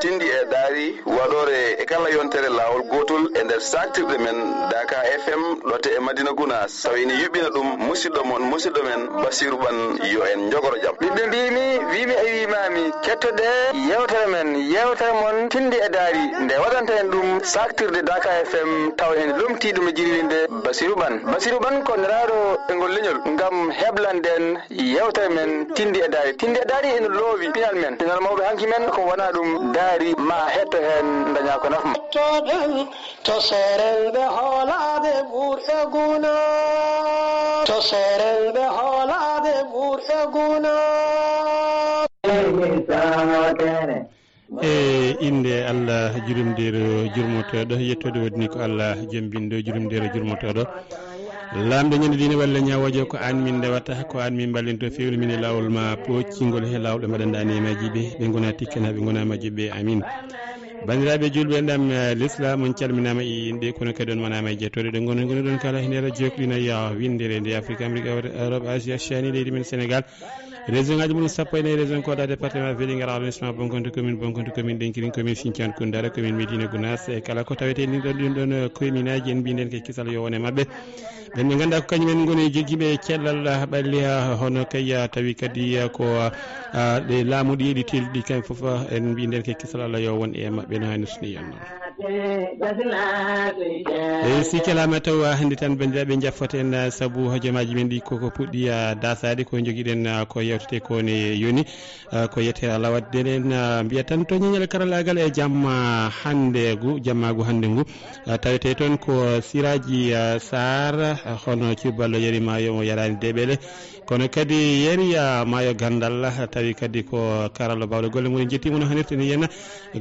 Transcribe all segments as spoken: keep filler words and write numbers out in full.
Tindi e daari waɗoore e kala yontere laawol gootol e nder saaktirɗe men Daka F M ɗote e Madina Gunaas, tawi ene yuɓɓina ɗum musidɗo mon, musidɗo men Basiru Ɓan, yo en njogoro jam. Ɓiɓɓe mbiimi, wiimi e wiimaami, kettoɗe yeewtere men, yeewtere mon Tindi e daari, nde waɗanta en ɗum saaktirde Daka F M, tawa en lomtii ɗum e jirwinde Basiru Ɓan. Basiru Ɓan ko nelaaɗo e ngol leñol ngam heblande en yeewtere men Tindi e daari. Tindi e daari ene loowi pinal men, pinal mawɓe hanki men ko wona ɗum daari, ma hetto heen daña ko nafma. Hettoɗen to seerenɓe hoolaade ɓur e guna. To seerenɓe hoolaade ɓur e guna. E innde Allah jurumdeero jurmotooɗo, yettoode woodani ko Allah jembinɗo jurumdeero jurmotooɗo. Laamɗo ñande diine walla ñawoojo, ko aan min ndewata, ko aan min mballintoo, fewnu min e laawol ma pooccingol he laawol ɓe mbaɗanɗaa neemaaji ɓe, ɓe ngona tikkanaaɓe, ngona majjuɓe. Amin. Banndiraaɓe juulɓe, enɗam, eh, Lislaam, on calminaama e inɗe, kono kadi on manaama e jettooɗe ɗe ngoni, ngoni ɗon kala he nder jokɗina ya winndere nde Afrique, Amérique, Europe, Asie, Oceanie, leydi men Sénégal. Région ngaji mum sappo e nayi, région Kolda, département Vélingara, arrondissement Bonkonto, commune Bonkonto, commune Denkiring, commune Sinthiane Koundara, commune Médina Gounass, e kala ko tawete ɗin ɗon, ɗin ɗon, eh, commune aji en mbiɗen ke kisal yo wone maɓɓe. Ɓen ɓe ngannduɗaa ko kañum en ngoni joggiiɓe cellal, ah, ɓalli, ah, hono kay, ah, tawi kadi, ah, ko, ah, ah, ɗe laamu ɗi eɗi telɗi kamɓe fof, ah, en mbiɗen ke kisal Allah yo won e maɓɓe no hani suni yon noon. E si kalaama taw, ah, hannde tan banndiraaɓe jaffoten, ah, sabu hojomaaji men ɗi koko puɗɗi, ah, dasaade ko jogiɗen, ah, ko yewtete ko ne yoni, ah, ko yettere Allah waɗde nden, ah, mbiya tan to ñeñal karalaagal e jamma hannde ngu, jammaagu hannde ngu, ah, tawete toon ko Siraji, ah, Sarr, ah, hono cubballo yeri maayo mo yaraani deɓele, kono kadi yeri, ah, maayo ganndal, ah, tawi kadi ko karallo baawɗo golle mum en jettii mo no hanirta ni yen.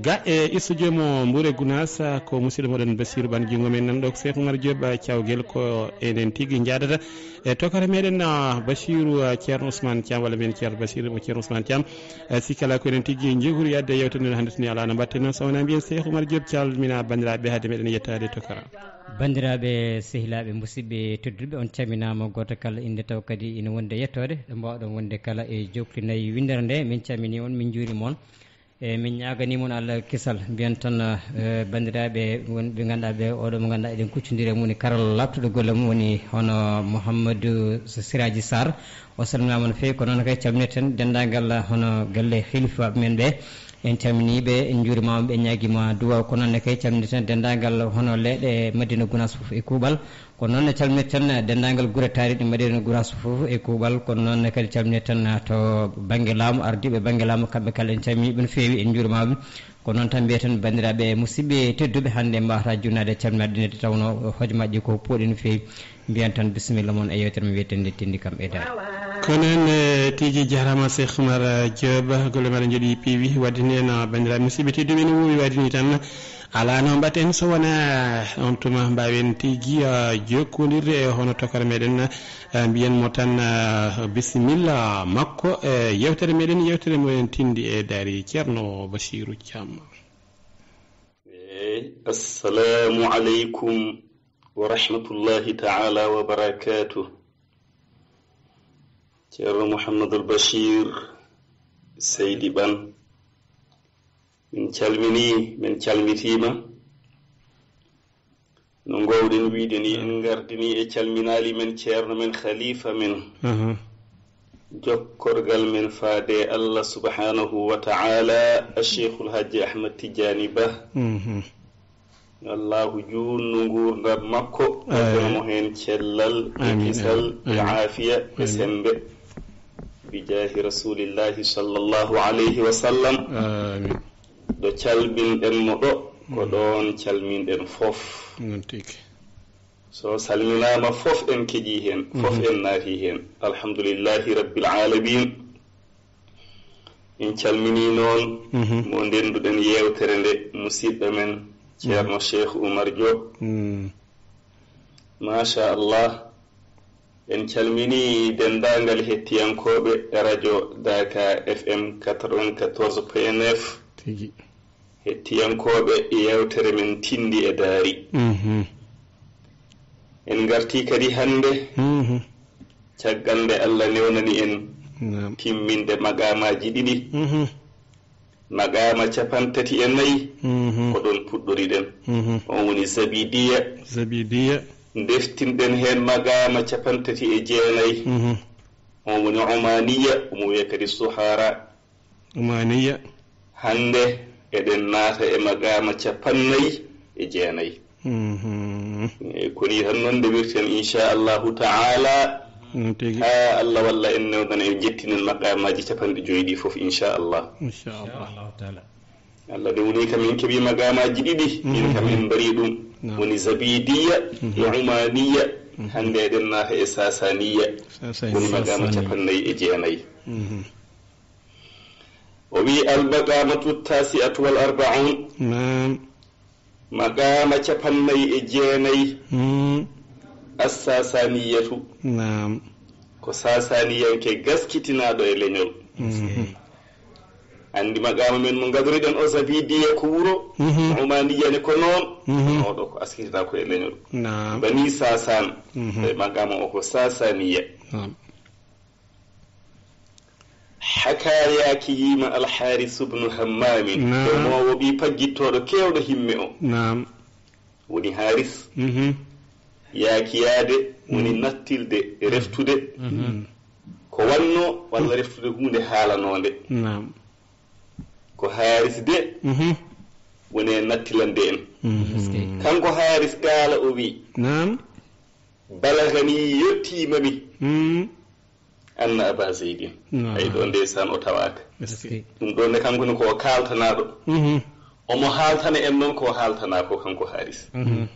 Ga e studio mo Mbuure Gunaas, ko musidɗo moɗon Basiru Ɓan, junngo men nan ɗo ko Seeku Umar Joob, ah, cawgel ko enen tigi njaadata. E tokara meɗen, ah, Basiru, ah, Ceerno Ousmane Thiam, walla mbiyen Ceerno Basiru mo Ceerno Ousmane Thiam. Eh, si kala ko enen tigi njehuri yadde yewtere nden hannde so ni alaa no mbatten noon, so wonaa mbiyen Seeku Umar Joob calmina banndiraaɓe hade meɗen yettaade tokara. Banndiraaɓe, sehilaaɓe, musidɓe tedduɓe, on calminaama gooto kala innde taw kadi ina wonde yettoode, ɗo mbaawɗon wonde kala e jokli nayi winndere nde. Min calminii on, min njuuriima on. E min ñaaganii mon Allah kisal, mbiyen tan, eh, banndiraaɓe wonɓe ngannduɗaa ɓe, oɗo mo ngannduɗaa eɗen kuccondiri e mum woni karalla laaɓtuɗo golle mum, woni hono Mouhamadou Siraji Sarr. O salminaama no feewi, ko noon kay calminirten denndaangal hono galle hilifaaɓe men ɓe. En calminii ɓe, en njuurimaama ɓe, en ñaagiima duwaaw. Ko noon ne kay calminirten denndaangal hono leyɗe Madina Gunaas fof e kuuɓal. Ko noon ne calminirten denndaangal gure taariiɗe Madina Gunaas fof e kuuɓal. Ko noon ne kadi calminirten to bannge laamu, ardiiɓe bannge laamu, kamɓe kala en calminii ɓe no feewi, en njuurimaama ɓe. Ko noon tan mbiyeten banndiraaɓe musidɓe tedduɓe, hannde mbaawata junnaade e calminaade ɗi, nde tawnoo hojomaaji ko pooɗi no feewi. Mbiyen tan bisimilla mon e yewtere men wiyetende Tindi kam e daari. Kono en, eh, tigi jaaraama Cheikh Oumar, eh, Diop, golle maaɗa njooɗii peewi. Wadde ni en, ah, banndiraaɓe musidɓe tedduɓe no wowi wadde ni tan. Alaa no mbaɗten so wonaa on tuma mbaawen tigi, ah, jokkondirde e hono tokara meɗen, ah, mbiyen mo tan, ah, bisimilla makko e yewtere meɗen, yewtere mo en Tindi e daari, Ceerno Basiru Thiam. Eey, assalamu aleykum wa rahmatullahi ta'ala wa barakatuh. Ceerno Mouhamadul Bachir Seydi Ɓan, min calminii, min calmitiima. No ngoowɗen wiyde ni, en ngardinii e calminaali men, ceerno men, khalifa men. Aha. Jokkorgal men faade Allah subhanahu wa ta'ala, Cheikhul Hajji Ahmad Tidiane Ba. Mhm. Allahu juutnu nguurndam makko, Amin. Waɗana mo heen cellal, e Amin, kisal, amin, e amin. Aafiya, e Amin. Semmbe. Bi jaahi Rasulillahi sallallahu alayhi wa sallam. Amin. Ɗo calminɗen mo ɗo, ko Mm. ɗoon calminɗen fof. Noon tigi. So salminaama fof en keƴii heen, fof Mhm. en naatii heen. Alhamdulillahi Rabbil Aalamiin. En calminii noon Mhm. mo ndennduɗen yeewtere nde, musidɗo men, Ceerno Mm. Cheikh Oumar Diop. Mm. Machallah. En calminii denndaangal hettiyankooɓe radio Daka F M quatre-vingt-quatorze point neuf. Tigi. Hettiyankooɓe yeewtere men Tindi e Daari. Mhm. En ngartii kadi hannde, Mhm. caggal nde Allah newnani en Naam. timminde maqaamaaji ɗiɗi. Mhm. Maqaama capantati e nayi, Mhm. ko ɗon puɗɗoriɗen. Mhm. On woni Zabidiya. Zabidiya. Ndeftinɗen heen maqaama capantati e jeenayi. Mhm. On woni Umaniya, omo wiyee kadi Suhara. Umaniya. Hannde eɗen naata e maqaama capannayi e jeenayi. Mhm. E, ko nii tan noon ndewirten, inchallahu taala. Noon tigi. Haa Allah walla en newnan en, njettinen maqaamaaji capanɗe joyi ɗi fof, inchallah. Inchallah. Inchallahu taala. Allah newni kam en keɓi maqaamaaji ɗiɗi, min kam en mbarii ɗum. Naam. Woni Zabidiya e Umaniya. Mhm. Hannde eɗen naata e Sasaniya. Sasaniya. Woni maqaama capannayi e jeenayi. Mhm. O wi: "Al-maqamatu tasi'atu wal arba'un." Naam. Maqaama capannayi e jeenayi. Hmm. As-Sasaniyatu. Naam. Ko Sasaniyanke gaskitinaaɗo e leñol. Mhm. Anndi maqaama men mo ngadoriɗen o, Zabidiya ko wuro, Mhm. Umaniya ne ko noon. Mhm. Oɗo ko askitinaa ko e leñol. Naam. Bani Sasan. Mhm. E maqaama o ko Sasaniya. Naam. Haka yaaki yiima Alharis ibnu Hammamin, Naam. Ko moowo ɓii paggittooɗo keewɗo himme o. Naam. Woni Haris. Mhm. Yaaki yaade woni Mhm. nattilde, reftude. Mhm. Ko wanno walla reftude huunde haalanoonde. Naam. Ko Haris de Mhm. woni e nattilande en. Mhm. Kanko Haris qaala o wi: Naam. "Balagani yottiima mi." Mhm. Anna Aba Zeydin. Naam. Ay, ɗo ndeysaan o tawaaka. Est-ce que? Ɗum ɗo ne kanko ne ko o kaaltanaaɗo. Mhm. Omo haaltana en noon ko o haaltanaa ko kanko Haris. Mhm.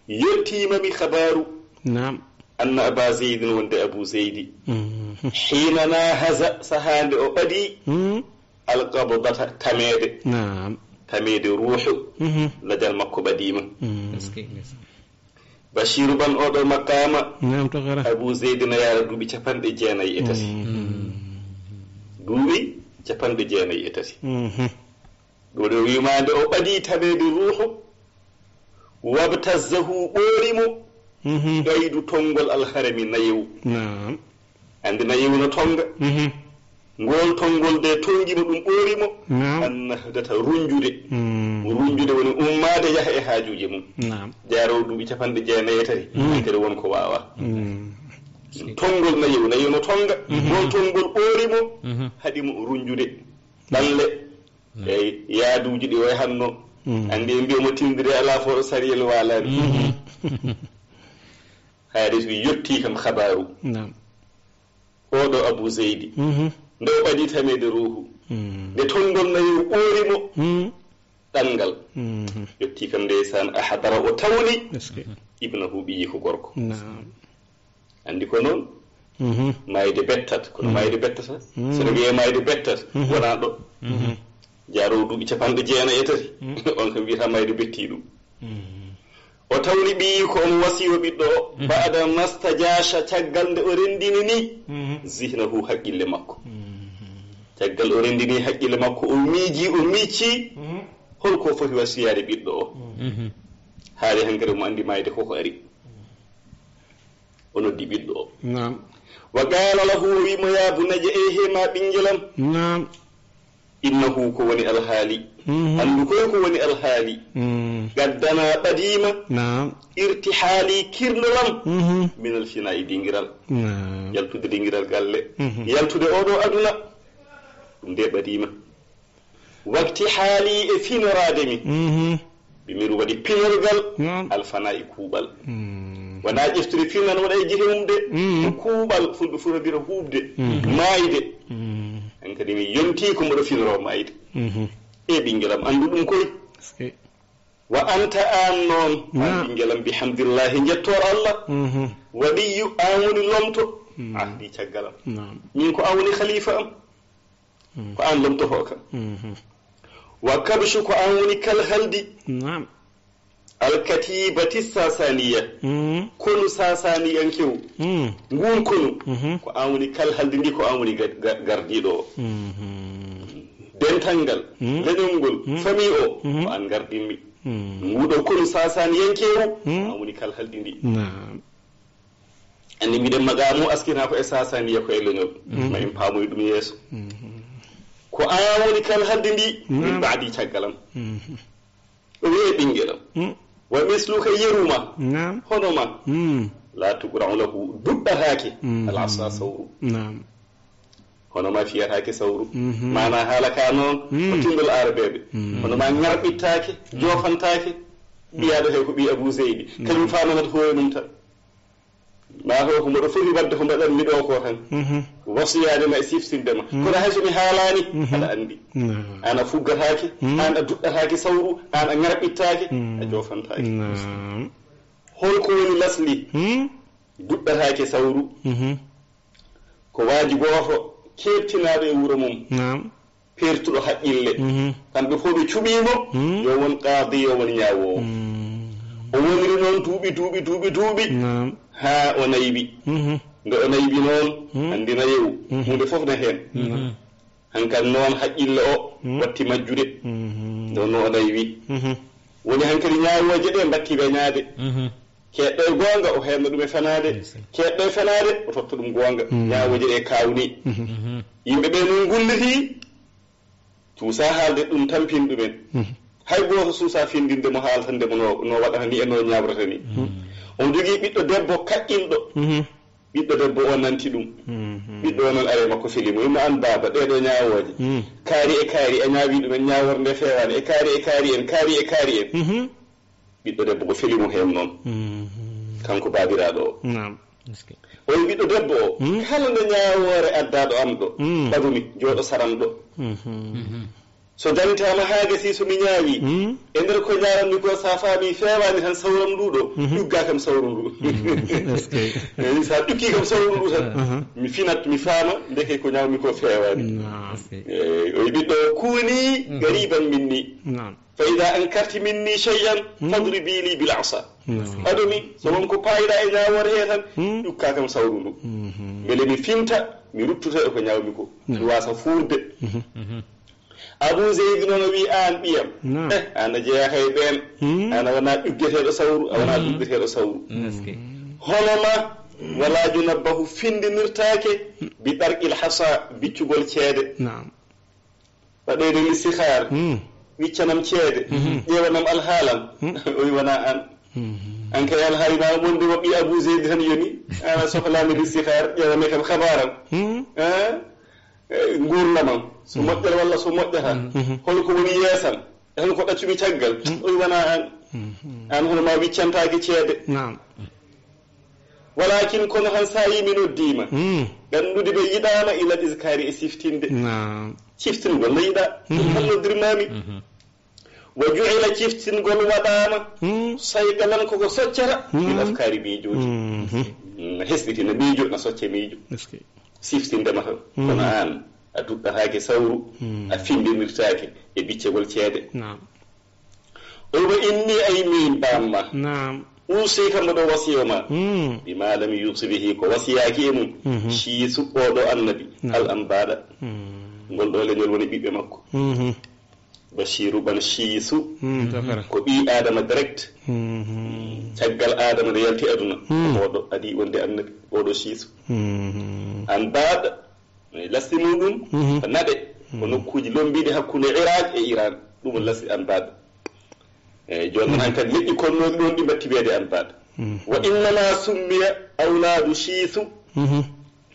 Yottiima mi kabaaru. Naam. Anna Aba Zeydin, wonde Abu Zeydi. Mhm. Hiina nahaza, sahaa nde o ɓadi. Mhm. Alqabdata, tameede. Naam. Tameede ruuhu. Mhm. Lajal makko ɓadiima. Mhm. Est-ce que? Bashiru ban oɗo maqaama. Naam, to kara. Abu Zeydi na yaara duuɓi capanɗe jeenayi e tati. Mhm. Duuɓi capanɗe jeenayi e tati. Mhm. Ɗo ɗo wimaande o ɓadi tameede ruuhu. Wabtazzahu, ɓoori mo. Mhm. Qaydu tonngol alharami nayewu. Naam. Anndi nayewu no tonnga. Mhm. Ngol tonngol de tonngi mo, ɗum ɓoori mo. Naam. Annahdata, runjude. Mm. Runjude woni ummaade yaha e haajuuji mum. Naam. Jaaroo duuɓi capanɗe jeenayi e tati. Mm. Hankadi won ko waawaa. Mm. Tonngol nayewu, nayewu no tonnga. Mhm. Ngol tonngol ɓoori mo, Mhm. haɗi mo runjude. Ɓalle. Naam. Eyi, yaaduuji ɗi way hanno. Mm. Anndi en mbiyo mo tindiri alaa fof ɗo sariyel waalaani. Mhm. Haris wi yottii kam kabaaru. Naam. Oɗo Abu Zeydi. Mhm. Nde o ɓadi tameede ruuhu. Mm. Nde tonngol nayewu ɓoori mo. Mm. Ɗanngal. Mhm. Yottii kam ndeysaan, ahdara, o tawni. Est-ce que? Ibnahu, ɓiyi ko gorko. Naam. Anndi ko noon? Mhm. Maayde bettat, kono Mhm. maayde bettata. Mhm. So no wiyee maayde bettat, Mhm. wonaa ɗo. Mhm. Jaaroo duuɓi capanɗe jeenayi e tati. Mhm. On kam wiyata maayde bettii ɗum. Mhm. O tawni ɓiyi ko omo wasiyoo ɓiɗɗo o, Mhm. baada mastajasha, caggal nde o renndini ni, Mhm. zihnahu, haqqille makko. Mhm. Caggal o renndini haqqille makko, o miiji, o miicci, Mhm. holko foti wasiyaade ɓiɗɗo o. Mhm. Haali hankadi omo anndi maayde koko ari. O noddi ɓiɗɗo o. Naam. Wa qaala lahu, o wi mo, ya bunayya, e he ma ɓinngel am. Naam. Innahu, ko woni alhaali. Mhm. Anndu koy ko woni alhaali. Mm. Gaddanaa ɓadiima. Naam. Irtihaali, kirnol am. Mhm. Minal finaa'i, dingiral. Naam. Yaltude dingiral galle. Mhm. Yaltude oɗo aduna. Ɗum de ɓadiima. Wakti haali e finoraade mi. Mhm. Ɓe mbiɗo waɗi pinorgal Naam. alfanaa'i, kuuɓal. Mm. Wonaa ƴeftude finan waɗa e gite mum de. Mm. Ko kuuɓal, fulɓe fof no mbiyata huuɓde. Mhm. Maayde. Mm. Hankadi mi yontii ko mboɗo finoro maayde. Mhm. E ɓinngel am, anndu ɗum koy. Est-ce que? Wa anta, aan noon, aan Naam. ɓinngel am, bihamdillahi, njettoor Allah. Mhm. Waliyyu, aan woni lomto. Mm. Ahdi, caggal am. Naam. Min ko aan woni khalifa am. Mm. Ko aan lomtotoo kam. Mhm. Wa kabshu, ko aan woni kalhaldi. Naam. Alkatibati Sasaniya. Mm. Konu Sasaniyankew. Mm. Nguun konu. Mhm. Ko aan woni kalhaldi ndi, ko aan woni ga-, ga-, gardiiɗo o. Mhm. Dental ngal, Mm. leñol ngol, Mm. famille o, Mhm. ko aan ngardinmi. Mm. Nguɗo konu Sasaniyankewu, Mm. ko aan woni kalhaldi ndi. Naam. Anndi mbiɗen maqaamu askina ko e Sasaniya, ko e leñol. Mhm. Ma en paamoy ɗum yeeso. Mhm. Ko an woni kal halde ndi, min Naam. Baadi caggal am. Mhm. O wi'e ɓinngel am. Mm. Wa misluka yeru ma. Naam. Hono ma. Mm. La tuqra'u lahu duɗɗataake. Mhm. Al asa sawru. Naam. Hono ma fiyataake sawru. Mhm. Maana haala ka noon, Mm. ko tinndol arabeeɓe. Mm. Hono ma ŋarɓittaake, joofantaake. Ɓiyaaɗo he ko ɓii Abu Zeydi. Mm. Kañum faananata hoore mum tan. Maa ko ko mboɗo foti waɗde ko mbaɗanmi ɗo ko tan. Mhm. Wasiyaade ma e siftinde ma. Mm. Kono hay so mi haalaani, Mm. aɗa anndi. Naam. Aan a fuggataake, Mm. aan a duɗɗataake sawru, aan a ŋarɓittaake, Mm. a joofantaake. Naam. Hol ko woni lasli? Mm. Duɗɗataake sawru. Mhm. Ko waaji gooto keertinaaɗo e wuro mum. Naam. Peertuɗo haqqille. Mhm. Kamɓe fof ɓe cuɓii mo, Mhm. yo won qaadi, yo won ñaawoowo. Mhm. O woniri noon duuɓi, duuɓi, duuɓi, duuɓi, Naam. haa o naywi. Mhm. Nde o naywi noon, Mhm. anndi nayewu, Mhm. huunde fof ne heen. Mhm. Hankadi noon haqqille o Mhm. watti majjude. Mhm. Nde wonno o naywi. Mhm. Woni hankadi ñaawooje ɗe mbatti weñaade. Mhm. Keedɗo e goonga, o heedna ɗum e fenaade. Yes, sir. Keedɗo e fenaade, o totta ɗum goonga. Mm. Ñaawooje ɗe kaawnii. Mhm. Mhm. Yimɓe ɓe noon ngulliti, cuusa haalde ɗum tampin ɗumen. Mhm. Hay gooto suusa findinde mo, haaltande mo no, no waɗata ni e no ñaawrata ni. Mhm. Omo jogii ɓiɗɗo debbo kaƴƴinɗo. Mhm. Ɓiɗɗo debbo o nanti ɗum. Mhm. Ɓiɗɗo o noon are makko feli mo. Wimmo, "Aan baaba, ɗee ɗoo ñaawooje. Mm. Kaari e kaari, a ñaawi ɗumen, ñaawoore nde feewaani. E kaari e kaari en, kaari e kaari en." Mhm. Ɓiɗɗo debbo ko feli mo heen noon. Mhm. Kanko baabiraaɗo o. Naam. Est-ce que O wi ɓiɗɗo debbo o, Mm. "Kala nde ñaawoore addaaɗo am ɗo, Mm. ɓadumi, jooɗo saram ɗo. Mhm. Mhm. So jantaama haa gasi, so mi ñaawi, Mm. e nder ko ñaawanmi ko, so a faami feewaani tan sawram ndu ɗo, Mhm. ƴugga kam sawru ndu." Mhm. Est-ce que Eyi, so a ƴukki kam sawru ndu tan, Aha. mi finat, mi faama, ndeke ko ñaawmi ko feewaani. Naam. Est-ce que Eyi, o wi ɓiɗɗo o, "Kuuni Mm. gariban minni." Naam. "Fa ida ankarti minni shay'an, Hmm. fadribi li bil asa." Hmm. Ɓadumi, so won ko paayiɗaa e ñaawoore hee tan, Hmm. ƴukkaa kam sawru ndu. Mhm. Mbele mi finta, mi ruttuta e ko ñaawmi ko. Hmm. Mi waasa fuurde. Mhm. Mhm. Abu Zeydi noon o wii, "Aan ɓiyam, Naam. eh, aan a jeyaaka e ɓeen. Hmm. Aan a wonaa ƴuggeteeɗo sawru, a wonaa Hmm. duɓɓeteeɗo sawru. Est-ce que Hono ma, wala junabbahu findinirtaake bi ɗarqil hasa, biccugol ceede." Naam. Waɗoyde listihaar, Hmm. wiccanam ceede, Mhm. ƴeewanam alhaalam. Hmm. O wi, "Wonaa aan. Mhm. Aan kay alhaali ma wonde mo ɓii Abu Zeydi tan yoni, aan a sohlaani listihaar, ƴeewane kam habaaram." Hmm. Eh? Eh, nguurndamam, so Hmm. moƴƴat walla so moƴƴata. Hmm. Mhm. Hol ko woni yeesam? E hol ko ɗaccumi caggal?" Hmm. O wi, "Wonaa aan. Mhm. Aan hono ma wiccantaake ceede." Naam. Walakin kono han saayi mi noddiima. Mm. Gandude ɓe yiɗaama ilal iskaari e siftinde. Naam. Ciftingol no yiɗaa. Mm. Ɗum tan noddirmaami. Mhm. Wa ju'ila ciftingol waɗaama. Mm. Sayqalan koko soccata. Mm. Bil afkaari miijooji. Mhm. Mm, hesɗitina miijo, na socce miijo. Est-ce que Siftinde ma tan. Mm. Kono aan, a duɗɗataake sawru, Mm. a findinirtaake e biccegol ceede. Naam. O wi, "Wa inni ay miin bamma." Naam. "Uusika mboɗo wasiyo ma." Hmm. "Bima lam yuusi bihi" ko wasiyaaki e mum. Mhm. Shiisu oɗo annabi. Naam. Al ambaɗa. Hmm. Ngol ɗo leñol woni ɓiɓɓe makko. Mhm. Bashiru ɓan Shiisu. Hmm. Ko ɓii Adama direct. Mhm. Caggal Adama nde yalti aduna. Hmm. Oɗo adi wonde annabi. Oɗo Shiisu. Mhm. Ambaɗa. E lasli muɗum Mhm. ko naɗe, ko Mhm. nokkuuji lombiiɗi hakkunde Iraq e Iran. Ɗum o lasli Anbad. E jooni noon hankadi leƴƴi konnooɗi ɗoon ɗi mbatti wiyeede Anbad. Mhm. Wa innama summiya awlaadu Shiisu. Mhm.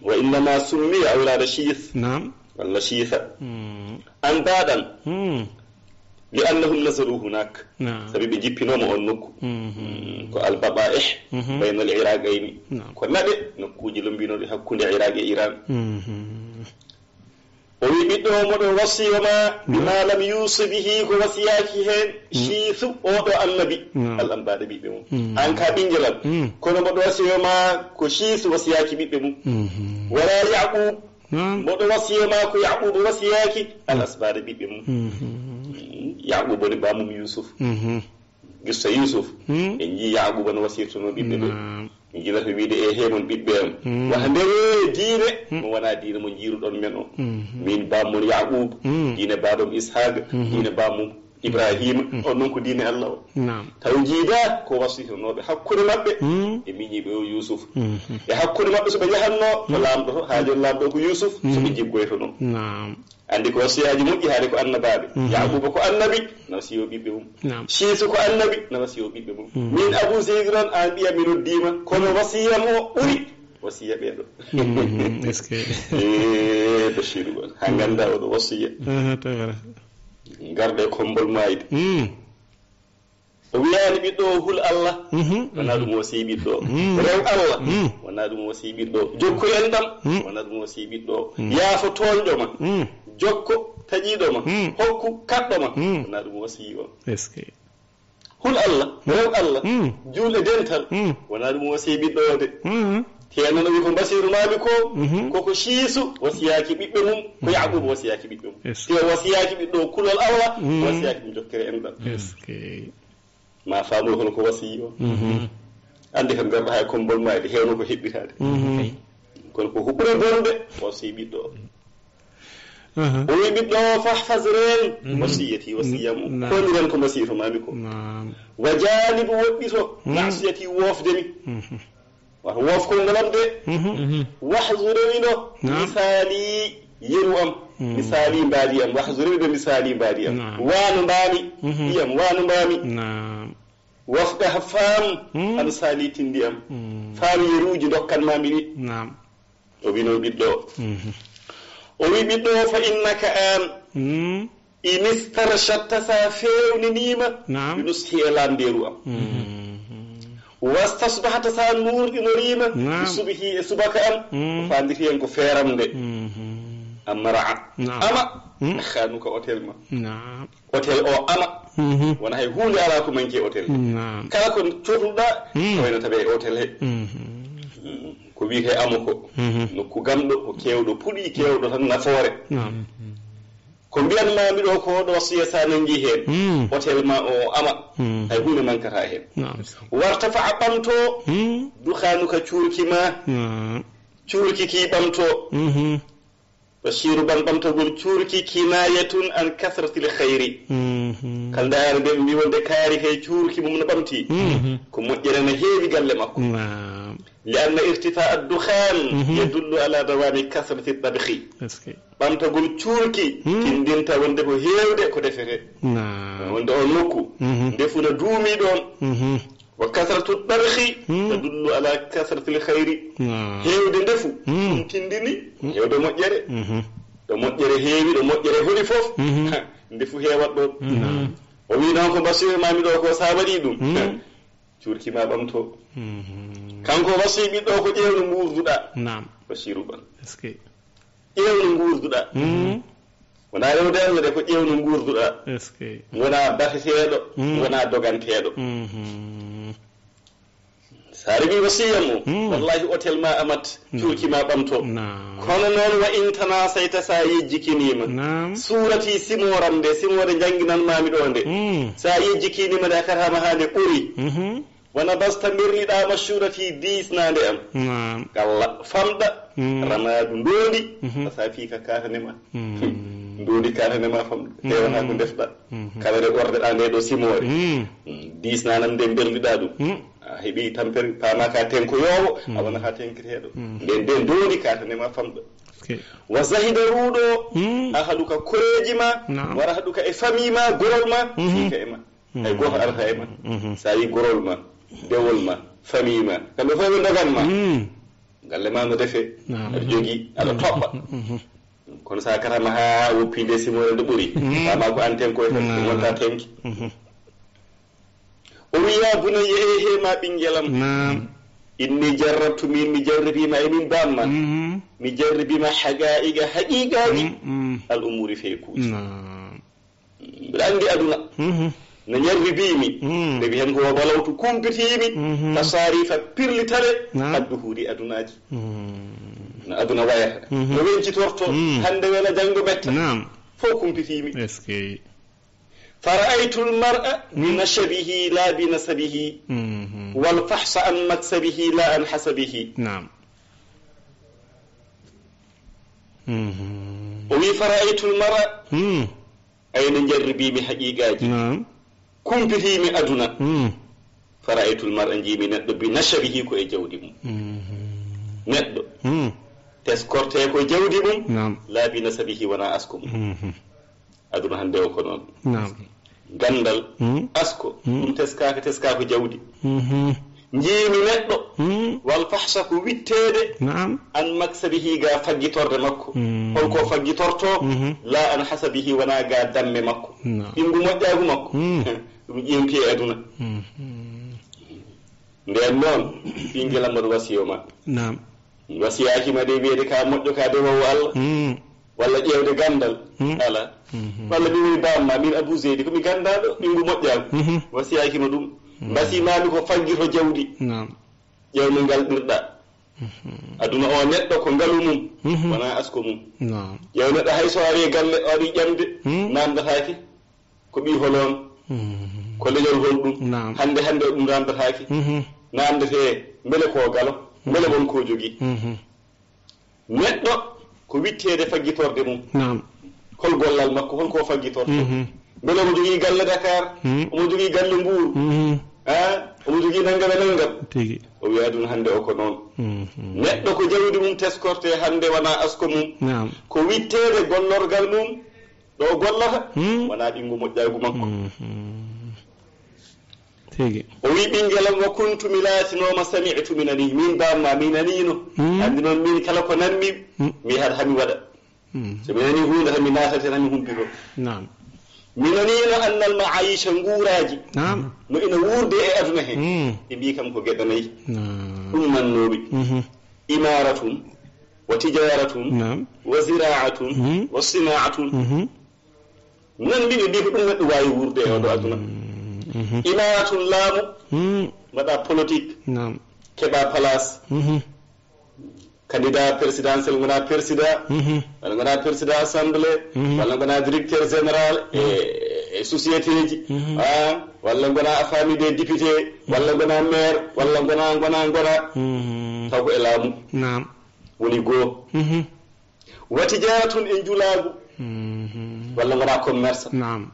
Wa innama summiya awlaada Shiis. Naam. Walla Shiisa. Mhm. Anbadan. Mhm. Li annahum nazalu hunak. Naam. Sabi ɓe njippinooma oon nokku. Mhm. Mm, ko al babaih Mhm. baynal iraqayni. Naam. Ko naɗe nokkuuji lombinooɗi hakkunde Iraq e Iran. Mhm. O wi, "Ɓiɗɗo o moɗo wasiyo ma, Mhm. bima lam yuusi bihi ko wasiyaaki heen, Mhm. Shiisu oɗo annabi, Naam. al ambaɗa ɓiɓɓe mum." Mhm. Aan ka ɓinngel am. Mhm. Kono mboɗo wasiyo ma ko Shiisu wasiyaaki ɓiɓɓe mum. Mhm. Wala Yaqub. Naam. Mboɗo wasiyo ma ko Yaqub wasiyaaki al asbaɗa ɓiɓɓe mum. Mhm. Yaqub woni bamum Yusuf. Mhm. Gissa Yusuf, Hmm. en njii Yaaquuba no wasirtunoo ɓiɓɓe ɓe. Naam. En njilata wiide, "E hee mon ɓiɓɓe am, Hmm. wata nderee diine Hmm. mo wonaa diine mo njiiruɗon men o. Hmm. Miin baam mon Yaaquuba, Hmm. diine baabam Ishaaqa, Hmm. diine baam mum Ibrahima, on noon ko diine Allah o. Naam. Taw jiida ko wasiyanooɓe hakkunde maɓɓe e miñiiɓe o Yuusuf. E hakkunde maɓɓe so ɓe njahatnoo to laamɗo to, haajon laamɗo ko Yuusuf, so ɓe njiggoytonoo. Naam. Anndi ko wasiyaaji moƴƴi haade ko annabaaɓe. Yaaquuba ko annabi, na wasiyo ɓiɓɓe mum. Naam. Siisu ko annabi, na wasiyo ɓiɓɓe mum. Min Abu Seydi noon, aan ɓiya mi noddiima, kono wasiyam o ɓuri wasiya ɓee ɗo. Est-ce que? Eh, Bachirou Ba, haa ngannda oɗo wasiya. Aha, tawara. Ngarɗe kommbol maayde. O wiyaani ɓiɗɗo o hul Allah, wonaa ɗum o sey ɓiɗɗo o. Rew Allah, wonaa ɗum o sey ɓiɗɗo o. Jokku enɗam, wonaa ɗum o sey ɓiɗɗo o. Yaafo tooñɗo ma, jokko taƴiiɗo ma, hokku kaɗɗo ma, wonaa ɗum o sey on. Est-ce que? Hul Allah, rew Allah, juul e dental, wonaa ɗum o sey ɓiɗɗo o de. Te noon o wi ko Basiiru maami ko, koko Siisu wasiyaaki ɓiɓɓe mum, ko Yaaquuba wasiyaaki ɓiɓɓe mum. Te o wasiyaaki ɓiɗɗo o kulol Allah, o wasiyaaki ɗum jokkere enɗam. Est-ce que? Ma faamoy hol ko wasiyi o. Anndi kam garɗo haa e kommbol maayde, heewno ko heɓɓitaade. Kono ko ɓuri bonde, wasiyi ɓiɗɗo o. O wi ɓiɗɗo o, fahfaz reen wasiyati, wasiya mum. Naam. Kooni reen ko wasiyato maami ko. Naam. Wa jaanib woɗɗito masiyati woofde mi. Wata woof konngol am de. Wahzu rewino. Naam. Misaali yeru am. Misaali mbaadi am. Wahzu rewino misaali mbaadi am. Naam. Waano mbaami. Ɓiyam waano mbaami. Naam. Wafqa faam an saali tindi am. Faam yeruuji ndokkan maami ɗi. Naam. O wi noon ɓiɗɗo o. O wi ɓiɗɗo o, fa innaka aan. In istarshadta, so a feewniniima, naam, bi nushi e laamndeeru am. Wastasbahta, so a nuurɗinoriima, naam, bi subhi e subaka am, ko faanditi heen ko feeram nde. Amma ra'a, naam, ama, xaanuka otel ma. Naam. Otel o ama, wona hay huunde alaa ko manki e otel he. Naam. Kala ko cohluɗaa, ko wayno tawi e otel he. Ko wiyetee ama ko nokku gamɗo, ko keewɗo puɗi, keewɗo tan nafoore. Naam. Ko mbiyanmaami ɗo ko oɗo wasiya, so a nanngii heen, otel ma o ama, hay huunde mankataa heen. Naam. Wartafa, a ɓamto, duxaanuka, cuurki ma, cuurki ki ɓamto. Bashiru, ɓam-, ɓamtagol cuurki, kinayatun an kasratil khayri. Kala nde ara nde ɓe mbi wonde kaari he cuurki mum no ɓamti, ko moƴƴere no heewi galle makko. Naam. Li anna irtifa ad-dukhan yadullu ala dawami kasrati tabkhi. Est-ce que? Ɓamtagol cuurki tindinta wonde ko heewde ko defete. Naam. Wonde on nokku, ndefu na duumi ɗoon. Wa kasratu tabkhi tadullu ala kasratil khayri. Naam. Heewde ndefu, ɗum tindini heewde moƴƴere. Ɗo moƴƴere heewi, ɗo moƴƴere holi fof, ha, ndefu heewat ɗoon. Naam. O wi noon ko Basiru maami ɗo ko, so a waɗii ɗum, cuurki ma ɓamto. Kanko Basiru ɓiɗɗo ko ƴeewno nguurduɗaa. Naam. Basiru Ba. Est-ce que? Ƴeewno nguurduɗaa. Wonaa rewde Allah de, ko ƴeewno nguurduɗaa. Est-ce que? Wonaa bateteeɗo, wonaa doganteeɗo. So a rewii wasiya mo, wallahi otel ma amat, cuurki ma ɓamto. Naam. Kono noon, wa in tanasayta, so a yejjikiniima. Naam. Suurati, simooram nde, simoore njannginan maami ɗo nde. So a yejjikiniima nde, a karama haa nde ɓuri. Wona basta, merliɗaa mashurati, diisnaande am. Naam. Kalla, famɗa, ramaadu ndoondi, a saafii ka kaatane ma. Ndoondi kaatane ma famɗa, tewana ko ndefɗa. Kala nde ɓordeɗaa nde ɗo simoore. Diisnaanam nde mberliɗaa ɗum. A heɓii tampere, paama ka tenkoyoowo, a wonata tenkiteeɗo. Nden nde ndoondi kaatane ma famɗa. Ok. Wa zahida, ruuɗo, ahaluka, koreeji ma, naam, wa rahaduka e famille ma, gorol ma, fiika e ma. Hay gooto arata e ma. So a yi gorol ma, dewol ma, famille ma, kamɓe fof ɓe ndogan ma. Galle ma no defe, naam, aɗa jogii, aɗa toɓɓa. Kono so a karama haa woppi nde simoore nde ɓuri, paama ko an tenkoy tan, naam, wonta tenki. O wi, ya bunayya, e he ma ɓinngel am. Naam. Inni jarrabtu, min mi jarribiima, e min bamma. Mi jarribiima haqaa'iqa, haqiiqaaji, al umuri, fekuuji. Naam. Mbiɗa anndi aduna. No jarribiimi. Ndewi heen ko wa balawtu, kumpitiimi. Tasarifa, pirlitale. Naam. Adduhuri, adunaaji. No aduna wayata. No wencitorto. Hannde wela, janngo metta. Naam. Fof kumpitiimi. Est-ce que? Fara'aytul mar'a bi nashabihi la bi nasabihi. Wal fahsa an maksabihi la an hasabihi. Naam. O wi, fara'aytul mar'a. Ay nde jarribiimi haqiiqaaji. Naam. Kumpitiimi aduna. Mm. Fara'aytul mar'a, njiimi neɗɗo, bi nasabihi, ko e jawdi mum. Mhm. Neɗɗo. Mm. Teskortee ko jawdi mum. Naam. Laa bi nasabihi, wonaa asko mum. Mhm. Aduna hannde o ko noon. Naam. Ganndal, Mm. asko, Mm. ɗum teskaaka, teskaaka ko jawdi. Mhm. Njiimi neɗɗo, Mm. wal fahsa, ko witteede, Naam. an maksabihi, ga faggitorde makko. Mm. Holko faggitorto? Mhm. La an hasabihi, wonaa ga damme makko. Naam. Ɓinngu moƴƴaagu makko. Mm. Ɗum ƴeewti e aduna. Mhm. Ndeen noon, ɓinngel am, mbaɗu wasiyo ma. Naam. Wasiyaaki ma de wiyeede ka moƴƴo, ka dewowo Allah. Mm. Walla ƴeewde ganndal. Mm. Ala. Mhm. Walla mi woni bamma, min Abu Zeydi, ko mi ganndaaɗo, ɓinngu moƴƴaagu. Mhm. Wasiyaaki ma ɗum. Mm. Mbasimaami ko faggito jawdi. Naam. Ƴeew no ngalɗirɗa. Mhm. Aduna o, neɗɗo ko ngalu mum, Mhm. wonaa asko mum. Naam. Ƴeew neɗɗo, hay so ari e galle, o ari ƴamde, Mm. naamndataake. Ko ɓii hol on? Mhm. Ko leñol hol ɗum? Naam. Hannde, hannde o ɗum naamndataake. Mhm. Naamndetee, mbele ko galo? Mbele won ko jogii? Mhm. Neɗɗo ko witteede faggitorde mum. Naam. Hol gollal makko? Hol ko faggitorto? Mhm. Mbele omo jogii galle Dakar? Mhm. Omo jogii galle Mbuur? Mhm. Ah, omo jogii nanngam e nanngam? Tigi. O wiya aduna hannde o ko noon. Mhm. Neɗɗo ko jawdi mum teskorte hannde, wonaa asko mum. Naam. Ko witteede gollorgal mum, ɗo o gollata, Hmm. wonaa ɓinngu moƴƴaagu makko. Mhm. Tigi. O wi ɓinngel am, wa kuntu, mi laatinooma, sami'tu, mi nanii, min bamma, mi naniino. Hmm. Anndi noon, min kala ko nanmi, Hmm. mi haɗa hami waɗa. Hmm. So mi nanii huunde, hami naatata, hami humpito. Naam. Mi naniino annal ma'ayisha, nguuraaji, Naam. no ina wuurde e aduna he. Hmm. Ɓe mbii kam ko geɗe nayi. Naam. Ɗum mannoomi. Mhm. Imaaratun, wa tijaaratun, Naam. wa ziraatun, Mhm. wa sinaatun. Mhm. Nan mbi ɓe mbii ko ɗum neɗɗo waawi wuurde e oɗo aduna. Mhm. Imaaratun, laamu, Mhm. mbaɗa politique, Naam. keɓa place, Mhm. candidat présidentiel, ngona président, Mhm. walla ngona président assemblée, Mhm. walla ngona directeur général e, e société ji, Mhm. ah, walla ngona a famille des députés, walla ngona maire, walla ngona, ngona, ngona. Mhm. Taw ko e laamu. Naam. Woni goo. Mhm. Wa tijaaratun, e njulaagu. Mhm. Walla ngona commerce. Naam.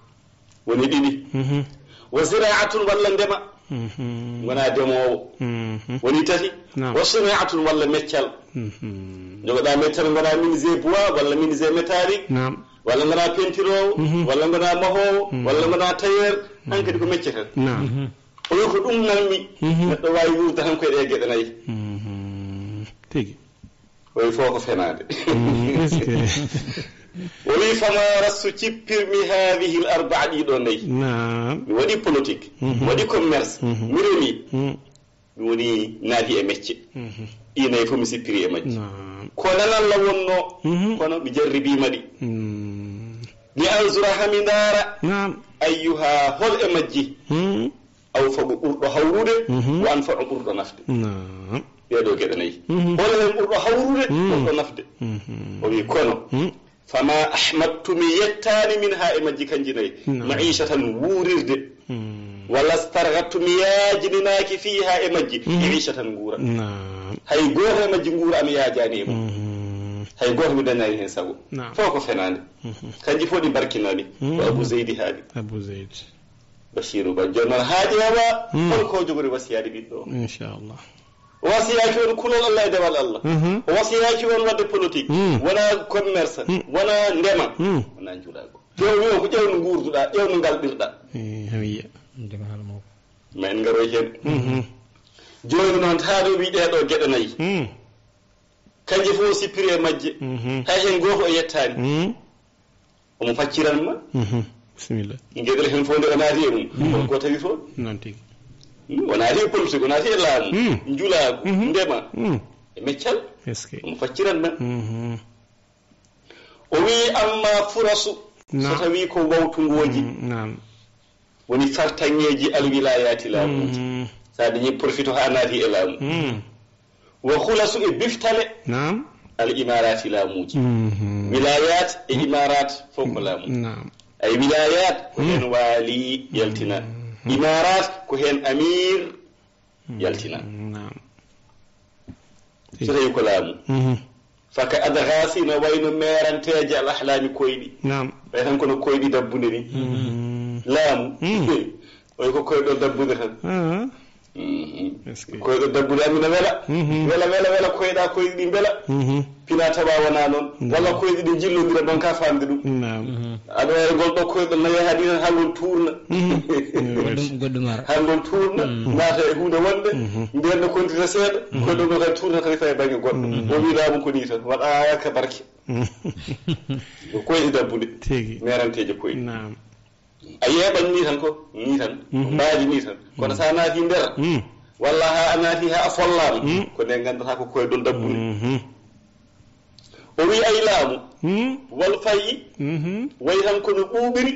Woni ɗiɗi. Mhm. Wa ziraatun, walla ndema. Mhm. Ngona demoowo. Mhm. Woni tati. Naam. Wa sinaatun, walla meccal. Mhm. Jogoɗa meccal, ngona menuisier bois, walla menuisier métallique. Naam. Walla ngona pentiroowo, Mhm. walla ngona mahoowo, Mhm. walla ngona tailleur. An kadi ko mecce tan. Naam. Mhm. O wi ko ɗum nanmi. Mhm. Neɗɗo waawi wuurde tan koye ɗe geɗe nayi. Mhm. Tigi. O wi fof ko fenaande. Mm, est-ce que O wi fama rastu cippirmi haadihi l arbaa, ɗiɗo nayi. Naam. Mi waɗi politique, Mhm. mi waɗi commerce, Mhm. mi remi. Mm. Mi woni naati e mecce. Mhm. Ɗi nayi fof mi sippiri e majji. Naam. Ko nanalla wonno, Mhm. kono mi jarribiima ɗi. Mm. Mi anzura hami ndaara. Naam. Ayyuha, hol e majji? Mm. Aw fagu ɓurɗo hawrude, Mhm. wa anfa'u ɓurɗo nafde. Naam. Ɗee ɗoo geɗe nayi. Mhm. Hol heen ɓurɗo hawrude, Mm. ɓurɗo nafde? Mhm. O wi kono, Mm. fama ahmadtu mi yettaani min haa e majji kanji nayi. Naam. Ma'ishatan wuurirde. Mm. Wala stargattu mi yaajininaaki fiiha e majji. Mhm. Ma'ishatan nguura. Naam. Hay gooto e majji nguura ami yaajaani e mum. Mhm. Hay gooto mi dañaani heen sago. Naam. Fof ko fenaande. Mhm. Kanji fof ɗi barkinaami. Mhm. Ko Abu Zeydi haali. Abu Zeydi. Bashiru Ba, jooni noon haa ƴeewa, Mm. hol ko jogori wasiyaade ɓiɗɗo o? Inchallah. O wasiyaaki on kulol Allah e dewal Allah. Mhm. O wasiyaaki on waɗde politique. Mm. Wona commerce. Mm. Wona ndema. Mm. Wona njulaagu. Jooni o ko ƴeew no nguurduɗaa, ƴeew no ngalɗirɗaa. Eh, hami yiya. Ndema haala mawko. Ma en ngaroy heen. Mhm. Jooni noon taa ɗo wi ɗee ɗoo geɗe nayi. Mm. Kanji fof o sippiri e majje. Mhm. Hay heen gooto o yettaani. Mm. Omo facciran ma. Mhm. Bisimilla. Geɗel heen fof nde o naati e mum. Mhm. On ko tawi toon. Noon tigi. Hmm, o naati e politique, o naati e laamu. Hmm. Njulaagu, Hmm. ndema, Hmm. e meccal. Est-ce que? Omo facciran ma. Mhm. O wii amma furasu, so Naam. tawii ko wawtungooji. Hmm, naam. Woni fartaŋŋeeji alwilayaati laamuuji. Hmm. So a dañii profito haa naati e laamu. Hmm. Wa khulasu e biftale. Naam. Al imarati laamuuji. Mhm. Wilayat e imarat fof ko laamu. Naam. Ay wilayat ko heen waali yaltina. Mhm. Imarat ko heen amir yaltina. Naam. So tawi ko laamu. Mhm. Faka adghasi, no wayno meeranteeje al ahlami koyɗi. Naam. Ɓay tan kono koyɗi dabbude ni. Laamu. Oy ko koyɗol dabbude tan. Koyɗo dabbude amina wela. Wela, wela, wela, koyɗa koyɗi ɗi mbela. Pina tawa wona noon. Walla koyɗi ɗi jillondira noon ka famde ɗum. Naam. Aɗa wawi ngol ɗo koyɗol na yaha ɗi tan ha ngol tourna. Goɗɗum, goɗɗum ara. Ha ngol tourna, naata e hunde wonde, nden no kontita seeɗa, koyɗol ngol kadi tourna kadi faye bangge goɗɗo. O wi laamu ko ni tan, waɗaka barke. Ko koyɗi dabbude. Tigi. Meeranteeje koyɗi. Naam. A yeeɓan ni tan ko, ni tan. Mbaadi ni tan. Kono sa naati nder, walla ha a naati ha a follaama, ko nde ngandata ko koyɗol dabbude. O wi ay laamu, wal fayi, way tan kono ɓuuɓiri,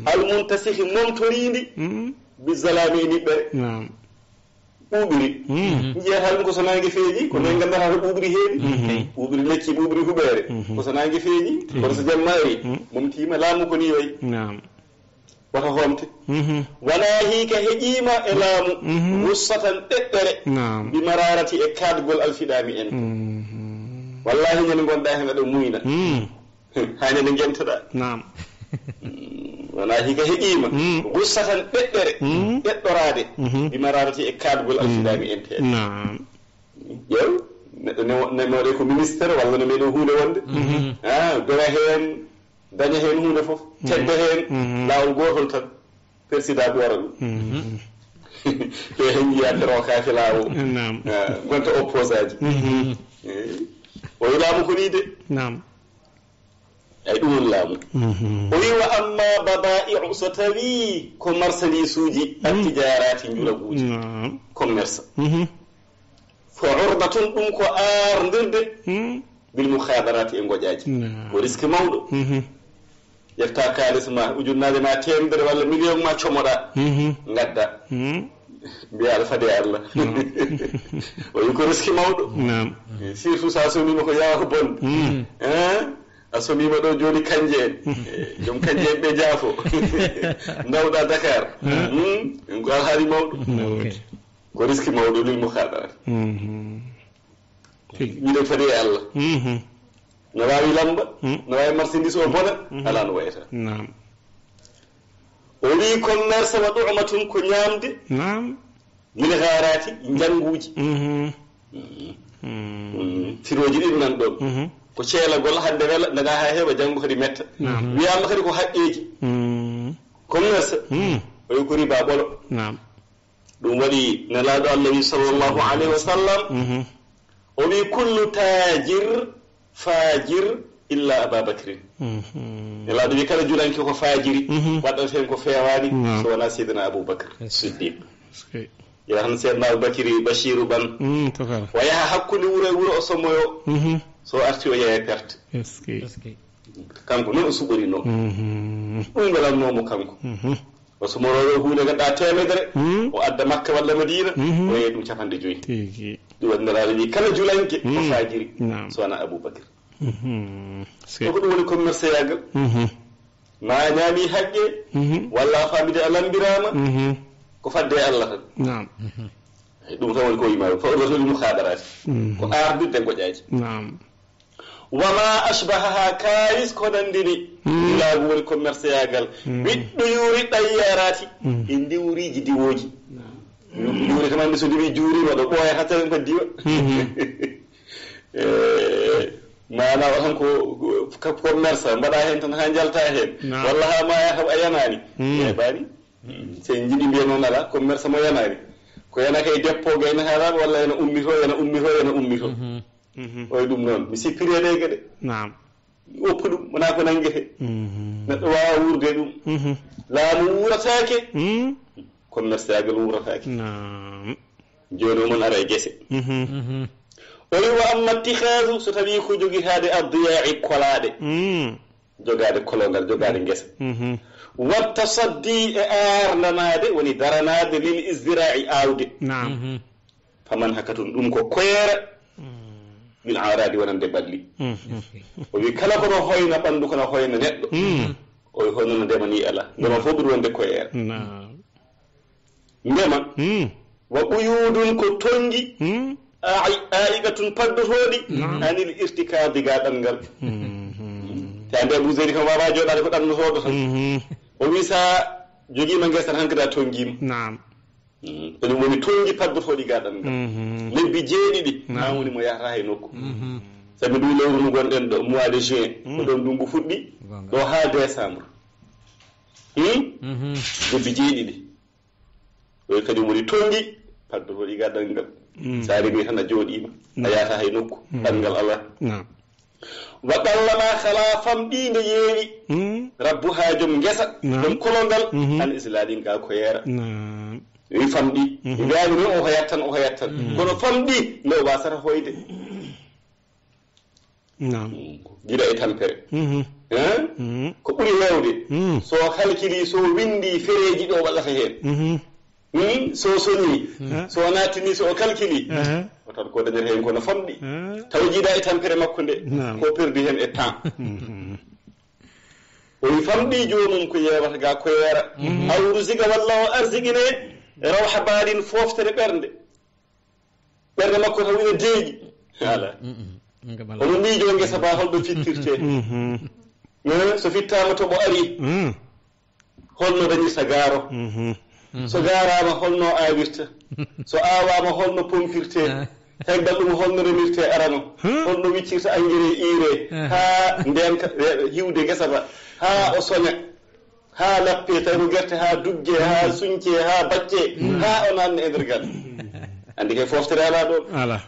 al muntasikhi momtoriindi, bi zalaami e niɓɓere. Naam. Ɓuuɓiri. Njiyata ɗum ko so nange feeñi, ko men ngandata ko ɓuuɓiri heewi. Ɓuuɓiri lekki, ɓuuɓiri huɓeere. Ko so nange feeñi, kono so jamma ari, momtiima laamu ko ni wayi. Naam. Wata homte. Wona hii ka heƴiima e laamu, wussatan ɗeɗɗere, naam, bi mararati e kaadgol alfiɗaami en. Wallahi, ñande ngonɗa hen aɗa muyna. Hande nde ngentoɗa. Naam. Wona hii ka heƴiima. Gussatan ɗeɗɗere, ɗeɗɗoraade. Bi mararati e kaadgol alfiɗaami en teeɗe. Naam. Ƴeew, neɗɗo nemo-, nemoɗe ko ministre walla no meɗo huunde wonde. Ah, dora heen, daña heen huunde fof. Tedda heen, laawol gootol tan. Persidaa ɓoora ɗum. Ɓe hen njiya kerokaaki laawol. Naam. Ah, gonta opposant ji. Eh, o wi laamu ko nii de. Naam. Ay, ɗum woni laamu. O wi, wa amma bada'i'u, so tawi ko marchandise uji, attijarati, njulaguuji. Naam. Commerce. Fo urdatun, ɗum ko aarndirde, bil mukhadarati, e ngoƴaaji. Naam. Ko risque mawɗo. Ƴefta kaalis ma, ujunnaaje ma teemedere walla million ma, comoɗa, ngadda. Mbiya aɗa fade e Allah. O wi ko risque mawɗo. Naam. Eh, surtout sa somima ko yawa ko bonde. Eh, a somima ɗo joni kanje en. Eh, joom kanje en ɓe jaafo. Ndawɗa Dakar. Hmm? Ko alhaali mawɗo. Ko risque mawɗo lil mukhadarat. Tigi. Miɗen fadi e Allah. No wawi lamba, no wawi marchandise o bona, ala no wayata. Naam. O wi commerce wa du'matun, ko ñamde. Naam. Lil gharati, njannguuji. Firooji ɗin nan ɗon. Ko ceelagol hannde wela, daga ha heewa, janngo kadi metta. Naam. Wiyama kadi ko haqqeeji. Commerce, o wi ko riba ɓolo. Naam. Ɗum waɗi Nelaaɗo Allah wi, sallallahu alayhi wa sallam, o wi, "Kullu tajir fajir illa Aba Bakrin." Nelaaɗo wi, "Kala julanke ko fajiri, waɗata heen ko feewaani, so wonaa Seydina Abu Bakr Siddiq." Yo tan Seydina Abu Bakri Bashiru Ban. O yaha hakkunde wuro e wuro, o sommoyo. So arti, o yeeya perte. Kanko noon o suɓori noon. Ɗum welanno mo kanko. O somoroowo huunde ganduɗa teemedere, o adda Makka walla Madina, o yeeya ɗum capanɗe joyi. Tigi. Ɗum waɗi Nelaaɗo wi, kala julanke ko fajiri, naam, so wona Abu Bakr. Ko ko ɗum woni commerce yagal. Ma ñaami haqqe, walla a famide a lambirama, ko fadde e Allah tan. Naam. Ɗum tan woni ko yima, fa urdatun lil mukhadarati. Ko ardirde ngoƴaaji. Naam. Wa ma ashbahaha, kayis ko nandini. Njulaagu woni commerce yagal. Ɓiɗɗo yuuri ɗayyarati. E ndiwriji diwooji. Ndiwri tan andi so diwi juurima ɗo ɓooya hatta en ko diwa. Eh, maana o tan ko, ko commerce, mbaɗa heen tan haa njalta heen. Naam. Walla haa maaya kam a yanaani. Yeeɓaani. So en njiɗi mbiya noon alaa, commerce mo yanaani. Ko yanaka e dépôt gayna haalaaɓe walla ena ummito, ena ummito, ena ummito. Oy ɗum noon, mi sippiri e ɗee geɗe. Naam. Woppu ɗum, wonaa ko nanngete. Neɗɗo waawa wuurde e ɗum. Laamu wuurataake. Commerce yagal wuurataake. Naam. Jooni o mon ara e gese. O wi, wa amma ittikhaazu, so tawi ko jogitaade addiya'i kolaaɗe. Jogaade kologal, jogaade ngesa. Wa tasaddi, e aarndanaade, woni daranaade, lil izdiraa'i, aawde. Naam. Faman hakatun, ɗum ko koyeera. Bil aaraadi, wonande ɓalli. O wi, kala kono hoyna ɓanndu, kono hoyna neɗɗo. O wi, hono no ndema ni alaa. Ndema fof ɓuri wonde koyeera. Naam. Ndema. Wa quyudun, ko tonngi. A'iqatun, paddotooɗi anil irtikadi ga ɗanngal. Te ande Abu Zeydi kam wawa jooɗaade ko ɗannotoɗo tan. O wi sa jogiima ngesa tan hankadi a tongiima. Naam. Ko ɗum woni tongi paddotooɗi ga ɗanngal. Lebbi jeeɗiɗi ma woni mo yahata hay nokku. Sabi ndu lewru ndu gonɗen ɗo, mois de juin, ko ɗon ndungu fuɗɗi ɗo ha décembre. Lebbi jeeɗiɗi. Ɗo kadi woni tongi paddotooɗi ga ɗanngal. Sa remi tan a jooɗiima, a yahata hay nokku. Ɗanngal alaa. Wa qalla ma khala, famɗi nde yeewi. Rabbu ha joom ngesa, joom kolongal, an islali ga ko yeera. Wi famɗi. Mbiyaani noon o hoyat tan, o hoyat tan. Kono famɗi nde o wasata hoyde. Naam. Gila e tampere. Hein? Ko ɓuri heewde, so o kalkili, so o winndi fereeji ɗo waɗata heen. Hmm, so o soñi, so o nattini, so o kalkili, o tan ko dañata heen kono famɗi. Taw jiiɗa e tampere makko nde, ko perdi heen e temps. O wi famɗi joomum ko yeewata ga ko yeera. Aw rusiga walla o arsigine, rawha baalin, fooftere ɓernde. Ɓernde makko tan ina deeƴi. Ala. Omo miijo ngesa ba holɗo fittirte. Eh, so fittaama toɓo ari, holno dañirta gaaro? So gaaraama, holno aawirta? So aawaama, holno pompirte? Caggal ɗum, holno remirte arano? Holno wiccirta engrais, ire, haa ndeenka, eh, hiwde ngesa ba, haa o soña, haa lappe, tawi ko gerte, haa dugge, haa suñce, haa bacce, haa o naatna e nder galle. Anndi kay, fooftere alaa ɗoon. Alaa.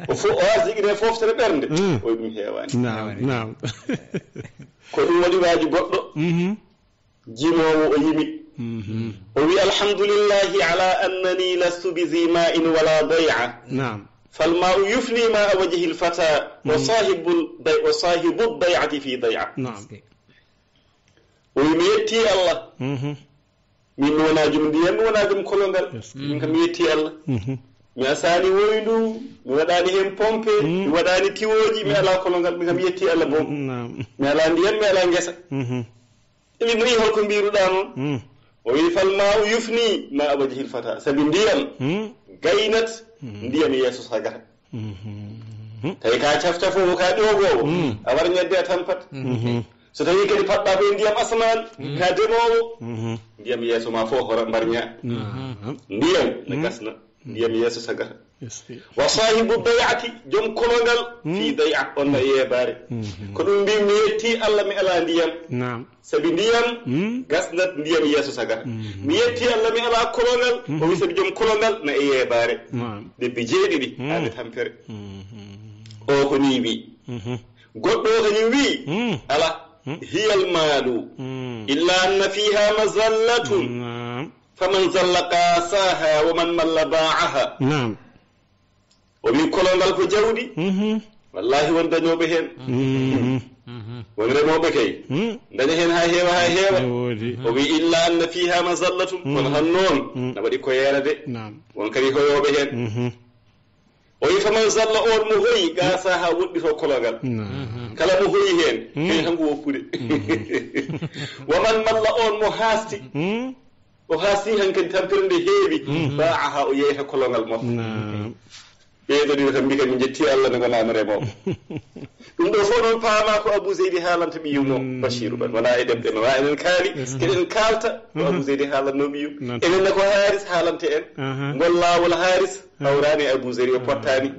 O fo-, o arsigine fooftere ɓernde. O wi ɗum heewaani. Naam, naam. Ko ɗum waɗi waaji goɗɗo. Jimoowo o yimi. O wi, "Alhamdulillahi ala annani lastu bi zi ma'in wala day'a." Naam. "Fal ma'u yufni ma'a wajhil fata wa sahibul day-, wa sahibu day'ati fi day'a." Naam. O wi, "Mi yetti Allah." Min mi wona joom ndiyam, mi wona joom kolongal. Min kam mi yetti Allah. Mi asaani woyndu, mi waɗaani heen pompe, mi waɗaani tiwooji, mi alaa kolongal, min kam mi yetti Allah boom. Naam. Mi alaa ndiyam, mi alaa ngesa. Eɓe mbi'i, "Holko mbiruɗaa noon?" O wi, "Fal ma'u yufni ma'a wajhil fata." Sabi ndiyam gaynat ndiyam yeeso sagata. Tawi ka cafcafoowo, ka ɗoogoowo, a wara ñadde a tampat. So tawi kadi paɗɗa ko e ndiyam asamaan, ka demoowo, ndiyam yeeso ma fof hora mbarña. Ndiyam ne gasna, ndiyam yeeso sagata. Wa sahibu day'ati, joom kolongal, fi day'a, on na yeebaare. Ko ɗum mbi, mi yetti Allah mi alaa ndiyam. Naam. Sabi ndiyam gasnat, ndiyam yeeso sagata. Mi yetti Allah mi alaa kolongal, o wi sabi joom kolongal na e yeebaare. Naam. Lebbi jeeɗiɗi haa nde tampere. O ko ni wi. Goɗɗo o kañum wi, ala, hiyal maalu, illa anna fiha mazallatun. Naam. Faman zalla qasaha wa man malla ba'aha. Naam. O wi kolongal ko jawdi. Wallahi won dañooɓe heen. Won remooɓe kay. Daña heen haa heewa, haa heewa. O wi, "Illa anna fiha mazallatun." Kono han noon, na waɗi ko yeera de. Naam. Won kadi hoyooɓe heen. O wi, "Faman zalla," oon mo hoyi, qasaha, woɗɗito kolongal. Naam. Kala mo hoyi heen, heen tan ko woppude. Wa man malla, oon mo haasti. O haasti hankadi tampere nde heewi, ba'aha, o yeeyata kolongal makko. Naam. Ɓeeɗo ɗiɗo kam mbi kam mi njetti Allah nde ngonaama remooɓe. Ɗum ɗo fof noon paama ko Abu Zeydi haalanta ɓiyum o, Bashiru Ban. Wona e ɗemɗe ma, wa enen kaali, keɗen kaalta ko Abu Zeydi haalanno ɓiyum. Enen ne ko Haaris haalante en. Ngol laawol Haaris hawraani e Abu Zeydi, o pottaani.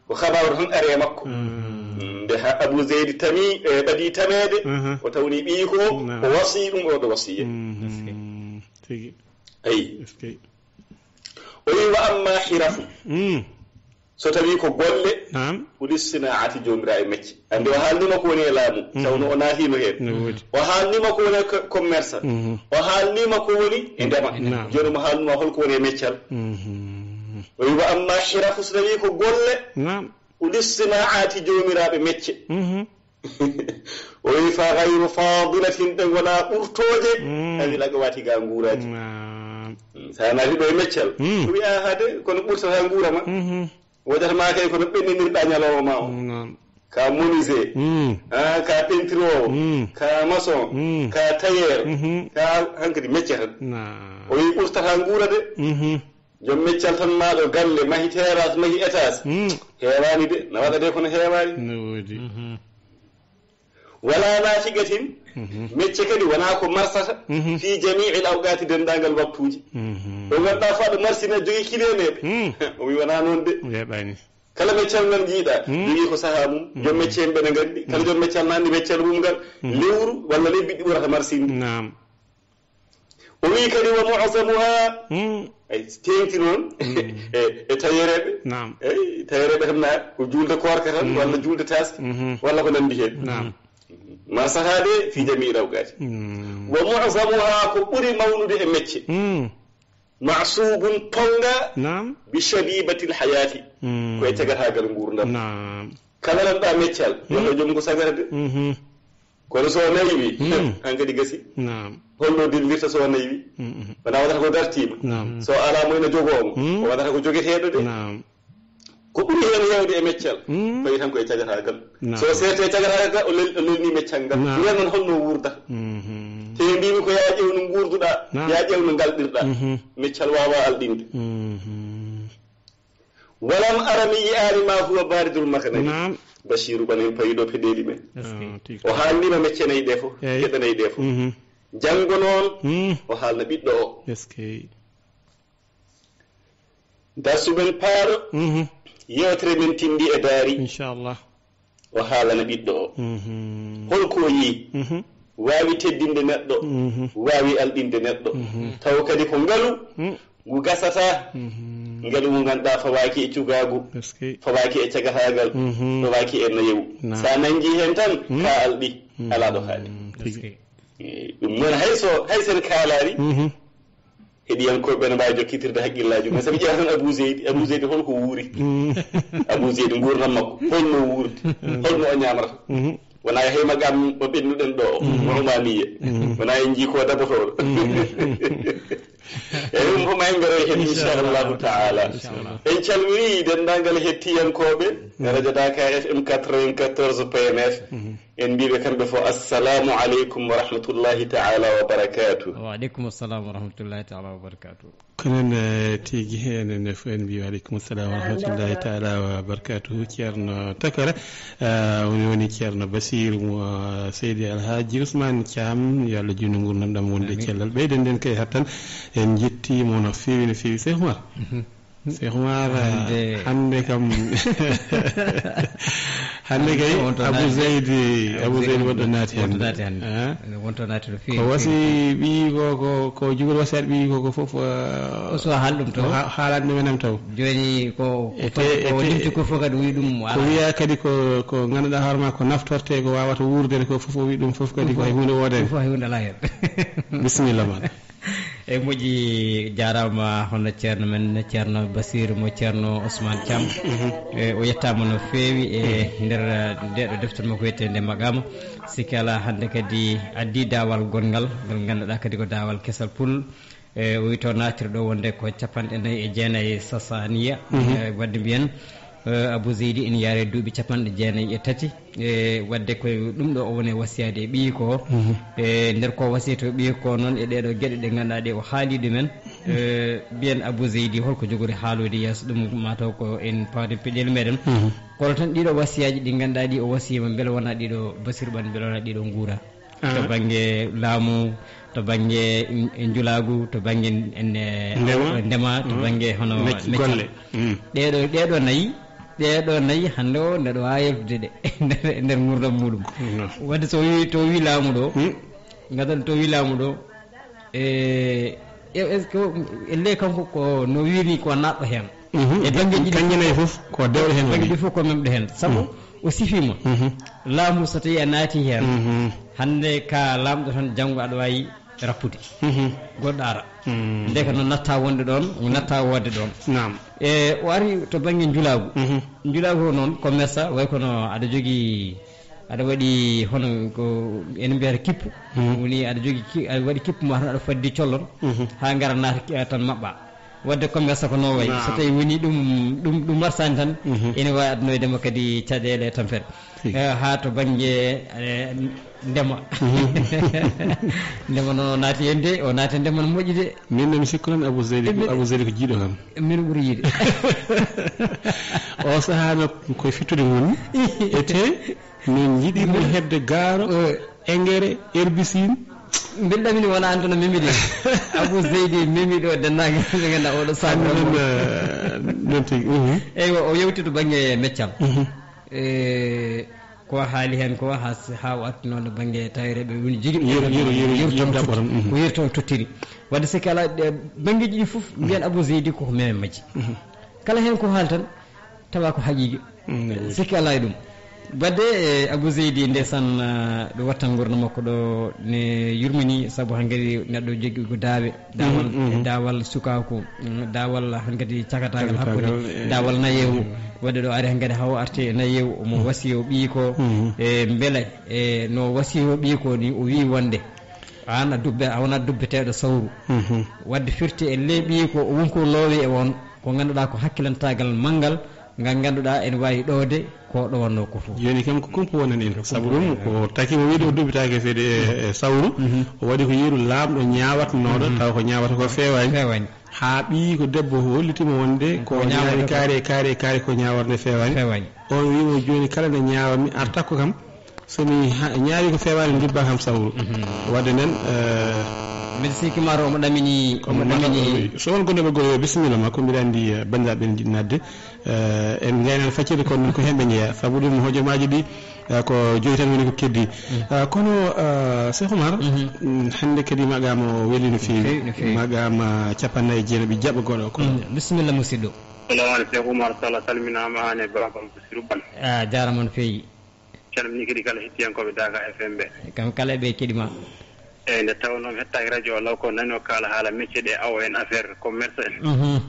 Ko habaru tan ari e makko. Nde ha Abu Zeydi tami, e, ɓadi tameede, o tawni ɓiyi ko, o wasi ɗum o ɗo wasiya. Tigi. Ayi. O wi, "Wa amma hirafu." So tawi ko golle, naam, ulis sinaati, joomiraaɓe mecce. Anndi o haalnima ko woni e laamu, tawno o naatino heen. O haalnima ko woni e co-, commerce. O haalnima ko woni e ndema. Naam. Jooni mo haalnima holko woni e meccal. O wi, "Wa amma hirafu," so tawi ko golle, naam, ulis sinaati, joomiraaɓe mecce. O wi, "Fa ghayru fadilatin," ɗe ngona ɓurtooje, awi laga wati ga nguuraaji. Naam. Sa naati ɗo e meccal, o wi, "Aha de, kono ɓurtata nguura ma." Wojata ma kay kono ɓenninirɗa ñalawma ma o. Naam. Ka menuisier, ah, ka peinturowo, ka maçon, ka tailleur, ka hankadi mecce tan. Naam. O wi, "Ɓurtata nguura de." Joom meccal tan maaɗo galle, mahi terrasse, mahi étage. Hmm. Heewaani de, na waɗa de kono heewaani. No woodi. Mhm. Wala nafiqatin, mhm, mecce kadi wonaa ko marsata, mhm, fi jami'il awqati, denndaangal waktuuji. Mhm. Ɗo ngannduɗaa faa ɗo marsina jogii kileneeɓe. Hmm. O wi wonaa noon de. Weeɓaani. Kala meccal ngal njiiɗa, hmm, jogii ko sahaa mum. Hmm. Joom mecce en ɓe ne nganndi. Kala, hmm, joom meccal nanndi meccal mum ngal, hmm, lewru walla lebbi ɗi ɓurata marsinde. Naam. O wi kadi wa mu'zamuha. Hmm. Ay, teeŋti noon. Hmm. E, e tayereeɓe. Naam. Ey, tayereeɓe tan na ko juulde koorka tan, hmm, walla juulde taaske, mhm, walla ko nanndi heen. Naam. Marsaha de fi jami'il awqati. Hmm. Wa mu'zamuha, ko ɓuri mawnude e mecce. Hmm. Ma'subun, tonga, naam, bi shabibatil hayati. Hmm. Ko e cagataagal nguurndam. Naam. Kala lanɗa meccal, hmm, yo joom ko sagata de. Mhm. Kono so o naywi, hmm, hankadi gasi. Naam. Holno dillirta so o naywi? Mhm. Wona waɗata ko dartiima. Naam. So alaa mo ina jogoo mo, hmm, o waɗata ko jogeteeɗo de. Naam. Ko ɓuri heen heewde e meccal, hmm, fawi tan ko e cagataagal. Naam. So o seerte e cagataagal, o lel-, o lelni meccal ngal. Naam. Ndeen noon holno wuurda? Mhm. Te mbimi ko yaa ƴeew no nguurduɗaa, naam, yaa ƴeew no ngalɗirɗaa. Mhm. Meccal waawaa alɗinde. Mhm. Walam ara, mi yi'aani, ma huwa baridul makhnari. Naam. Basiiru bana en payiɗo peɗeeli men. Est-ce que? Ah, tigi. O haalnima mecce nayi ɗe fof, eey, geɗe nayi ɗe fof. Mhm. Janngo noon, hmm, o haalna ɓiɗɗo o. Est-ce que? Darsu men paaɗo, mhm, yewtere men tindi e daari. Inchallah. O haalana ɓiɗɗo o. Mhm. Holko o yii? Mhm. Waawi teddinde neɗɗo, mhm, waawi alɗinde neɗɗo. Mhm. Taw kadi ko ngalu, mhm, ngu gasata. Mhm. Ngalu ngu ngannduɗaa fawaaki e cukaagu, est-ce que? Fawaaki e cagataagal, mhm, fawaaki e nayewu. Naam. So a nanngi heen tan, mhm, ka alɗi, mhm, alaa ɗo haaɗi. Tigi. Est-ce que? Eh, ɗum noon hay so, hay sen kaalaari, mhm, heɗiyankooɓe ne mbaawi jokkitirde haqqillaaji mum. Sabi ƴeewa tan Abou Zeydi, Abou Zeydi holko wuuri? Mm. Abou Zeydi nguurndam makko, holno wuurdi? Mm. Holno o ñaamata? Mhm. Wona e hay maqaam mo ɓennuɗen ɗo o, mm, mo Umamiya. Mm. Wona en njii ko dabotooɗo. Mm. E ɗum fof ma en ngaroy heen, inchallahu taala. Inchallah. En calmini denndaangal hettiyankooɓe, mm, Radio Dakar F M quatre-vingt-quatorze point neuf. Mhm. En mbiiɓe kamɓe fof, assalamu aleykum wa rahmatullahi taala wa barakatuh. Wa aleykum assalam wa rahmatullahi taala wa barakatuh. Ko noon, eh, tigi, enen fof en mbi wa aleykum salam wa rahmatullahi taala wa barakatuh. Ceerno Takara, eh, woni, woni Ceerno Basiiru mo, eh, Seydi Alhaji Ousmane Thiam, yo Allah juutnu nguurndam ɗam wonde, amin, cellal. Ɓeyden ndeen kay hattan, en njettiima no feewi, no feewi. Cheikh Oumar. Mhm. Cheikh Oumar, hannde, hannde kam, hannde kay, wonto Abou naati. Zeydi, Abou Abou Zeydi Zeydi wonto naati wonto hannde. Naati hannde. Ah. Wonto naati no feewi, ko wasi feewi. Ɓiyi ko, ko, ko jogori wasiyaade ɓiyi ko, ko fof, ah, o so haal ɗum taw. Ko ha-, haalande men am taw. Jooni ko, ko e te-, foti ko e te-, limti ko fof kadi o wi ɗum ko alaa. Wiya kadi ko, ko ngannduɗaa hoore ma ko naftorte, ko wawata wuurde ko fof, o wi ɗum fof kadi ko hay huunde woodani. Ɗum fof hay huunde alaa heen. Bisimilla ma. E moƴƴi, jaaraama hono ceerno men, Ceerno Basiiru mo Ceerno Ousmane Thiam. Mhm. E, o yettaama no feewi e, mhm, nder, eh, nde ɗo deftere makko wiyetee nde Maqaama. Sikke alaa hannde kadi addi daawal gonngal, ngal ngannduɗaa kadi ko daawal kesal pul. E, o wi to naatirɗo wonde ko capanɗe nayi e jeenayi Sasaniya. Mhm. E, wadde mbiyen, eh, Abou Zeydi ina yaare duuɓi capanɗe jeenayi e tati. E, wadde ko ɗum ɗo o woni wasiyaade e ɓiyi ko. Mhm. E, nder ko wasiyto ɓiyi ko noon e ɗeɗo geɗe ɗe ngannduɗaa ɗe o haali ɗumen. Mhm. E, mbiyen Abou Zeydi holko jogori haalude yeeso ɗum mataw ko en pawde peɗel meɗen. Mhm. Kono tan ɗiɗo wasiyaaji ɗi ngannduɗaa ɗi o wasiyima, mbele wona ɗiɗo Basiiru ɓan, mbele wona ɗiɗo nguura. Ah. To bannge laamu, to bannge n-, njulaagu, to bannge n-, en, eh, ndema, ndema, to, mm, bannge hono mecc-, meccal. Golle. Mm. Ɗeɗo, ɗeɗo nayi, ɗeɗo nayi hannde o neɗɗo waawi yaltude ɗe nder, nder nguurndam muɗum. No. Wadde so wi, to wi laamu ɗo, mm, ngadan to wi laamu ɗo, e, e, est-ce que elle kanko ko no wiiri ko naɗɗo heen? Mhm. E bannge ɗiɗi kanƴe nayi fof ko dewɗo heen bannge woni. Ɗi fof ko memɗo heen. Sabu, mm, o sifiima. Mhm. Laamu so tawii a naati heen, mhm, hannde ka laamɗo tan, janngo aɗa waawi rappude. Mhm. Goɗɗo ara. Mm. Ndeke noon natta wonde ɗoon, natta woodde ɗoon. Naam. E o ari to bannge njulaagu. Mhm. Njulaagu o noon, ko messa, way kono aɗa jogii, aɗa waɗi hono ko en mbiyata kippu. Mhm. Woni aɗa jogii ki-, aɗa waɗi kippu ma tan, aɗa faddi collon, mhm, haa ngara naata ki-, tan maɓɓa. Wadde commerce ko noon wayi. So tawi woni ɗum, ɗum, ɗum marsaani tan, ene waawi addunoyde mo kadi caɗeele e tampere. Eh, haa to bannge, eh, ndema. Ndema noon o naati heen de, o naati ndema no moƴƴi de. Min noon mi sikku noon Abou Zeydi, Abou Zeydi ko jiiɗo kam. Min ɓuri yiɗde. O sahaa no koye fittude ngon. Ete no jiɗirmi hedde gaaro, engrais, herbicide. Mbiɗo ɗamini wona aan tan o memi de. Abou Zeydi memi ɗo denndaangal ɓe ngannduɗaa oɗo sac. Noon, eh, noon tigi. Eywa, o yewti to bannge meccal. E ko haali heen ko, haa s-, haa o artinoɗo bannge tawireeɓe woni jigi. Yeru, yeru, yeru, yeru yeru tan daɓɓo totti-, tan, mhm. Ko yeru tan tottiri. Wadde sikki alaa, ɗe banngeeji ɗi fof mbiyan Abou Zeydi koko meme majji. Kala heen ko haali tan, tawa ko haqiiqa. Mm, sikki alaa e ɗum. Wadde, eh, Abou Zeydi, ndeysaan, ah, ɗo wattan nguurndam makko ɗo ne yurmini, sabu hankadi neɗɗo jogii ko daawe, daawal, mhm, mhm, e daawal sukaaku, mm, daawal hankadi cakataagal. Cakataagal, hakkunde, eh, daawal nayeewu. Mm. Wadde ɗo ari hankadi haa o arti e nayeewu, omo, mm, wasiyo ɓiyi ko, mhm, e mbele, e no wasiyo ɓiyi ko ni, o wii wonde, aan a dubbe-, a wonaa dubbeteeɗo sawru. Mhm. Wadde firti e ley ɓiyi ko, o won ko loowi e on, ko ngannduɗaa ko hakkilantaagal manngal, ngal ngannduɗaa ene waawi ɗowde ko ɗowannoo ko fof. Jooni kam ko kumpa wonani en. Ko kumpa wonani en. Sabu ɗum ko taki mo wiide o dubbitaake seede e, e sawru. Mhm. O waɗi ko yeru laamɗo ñaawatnooɗo, mhm, tawa ko ñaawata ko feewaani. Feewaani. Haa ɓiyi ko debbo hollitii mo wonde ko ñaawata ko kaari e kaari e kaari ko ñaawarde feewaani. Feewaani. On wii mo jooni kala nde ñaawatmi ar takko kam. So mi ha-, ñaawi ko feewaani, ndibba kam sawru. Mhm. Wadde nden, eh, mbiɗa sikki maa omo ɗamini, omo ɗamini. So won gonde ɓoggol yo, bisimilla ma, ko mbiɗa anndi, eh, banndiraaɓe ene njiɗi naatde. Eh, en ngaynaani faccirde, kono noon ko heen ɓe njeyaa. Sabu ɗum hojomaaji ɗi, eh, ko joyi tan woni ko keddi. Mhm. Eh, kono, eh, Cheikh Oumar, mhm, mm, hannde kadi Maqaama o weli no feewi. No feewi, no feewi. Maqaama cappanɗe nayi e jeenayi ɓe jaɓa goɗɗo ko. Mhm. Bisimilla musidɗo. Salamu aleykum, Cheikh Oumar Sall, salminaama aan e baaba Basiru Ban. A jaaraama no feewi. Calmini kadi kala hettiyankooɓe Daga F M ɓe. Kam kala ɓe keɗima. Eyyi, nde tawnoo mi hettaaki radio o law ko nani o kaala haala métier ɗe awo en affaire commerce en. Mhm.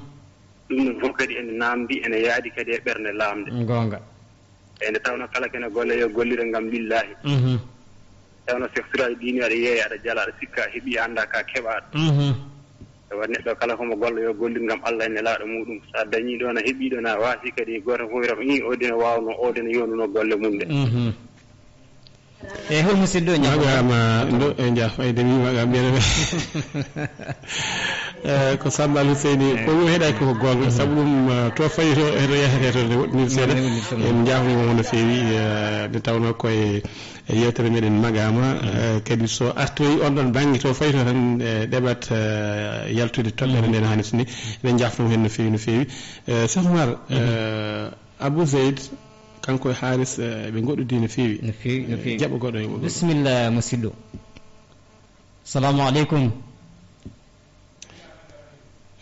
Ɗum ɗon fof kadi ene naamndi, ene yaadi kadi e ɓernde laamnde. Goonga. Eyyi, nde tawnoo kala kene golle yo gollire ngam lillahi. Mhm. Tawnoo Cheikh Siraji diini aɗa yeeya, aɗa jala, aɗa sikka, a heɓi, a annda ka keɓaɗo. Mhm. E waɗi neɗɗo kala ko mo golla yo gollir ngam Allah e nelaaɗo muɗum. So a dañii ɗoon a heɓii ɗoon a waasi kadi gooto fof wiram ii o dina waawno, o dina yonduno golle mum ɗe. Mhm. E hol musidɗo ñaago? Magama ɗo e Jah fayde mi maga mbiyata. Eh, ko Samba Al Husseini, eh, ko yo heɗay ko goonga. Mhm. Sabu ɗum, eh, to fayi to, eh, to yahete to nde woɗɗini seeɗa. Nde woɗɗini seeɗa. En njaafnima mo no feewi, eh, nde tawnoo koye e yewtere meɗen Magama, mhm, eh, kadi so artoyi on ɗon bannge to fayi to tan, eh, ɗeɓat, eh, yaltude toɓɓere, mhm, nde no hannirta ni. Eɗen njaafnoo heen no feewi, no feewi. Eh, Cheikh Oumar, mhm, eh, Abou Zeyd, kanko e Haris, eh, ɓe ngoɗɗodii no feewi. No feewi, no feewi. Eh, jaɓo goɗɗo e muɗum. Bisimilla, musidɗo. Salamu aleykum.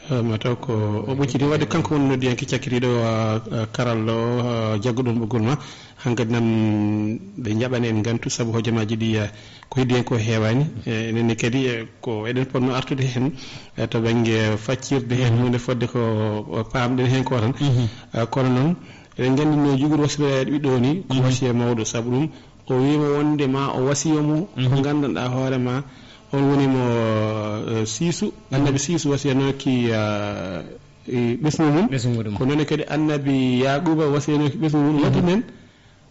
Eh, mataw ko o ɓocciti, wadde kanko woni noddiyanke cakkitiiɗo, eh, eh, karallo, eh, jagguɗo ɓoggol ma. Hankadi nam ɓe njaɓani en ngantu sabu hojomaaji ɗi, eh, ko heddi hen ko heewaani. Eh, enen ne kadi, eh, ko eɗen potno artude hen, eh, to bannge faccirde hen, mhm, huunde fodde ko, o, paamɗen hen ko tan. Mhm. Eh, kono noon, eɗen nganndi no jogori wasiyaaji ɓiɗɗo o ni, ko, mhm, wasiya mawɗo, sabu ɗum o wiima wonde ma o wasiyo mo ko, mhm, nganndanɗaa hoore ma, on woni mo, eh, Siisu, mhm, Annabi Siisu wasiyanoki, eh, e ɓesngu mum. Ɓesngu mum. Ko noon kadi Annabi Yaaquuba wasiyanoki ɓesngu mum. Mhm. Wadde nden,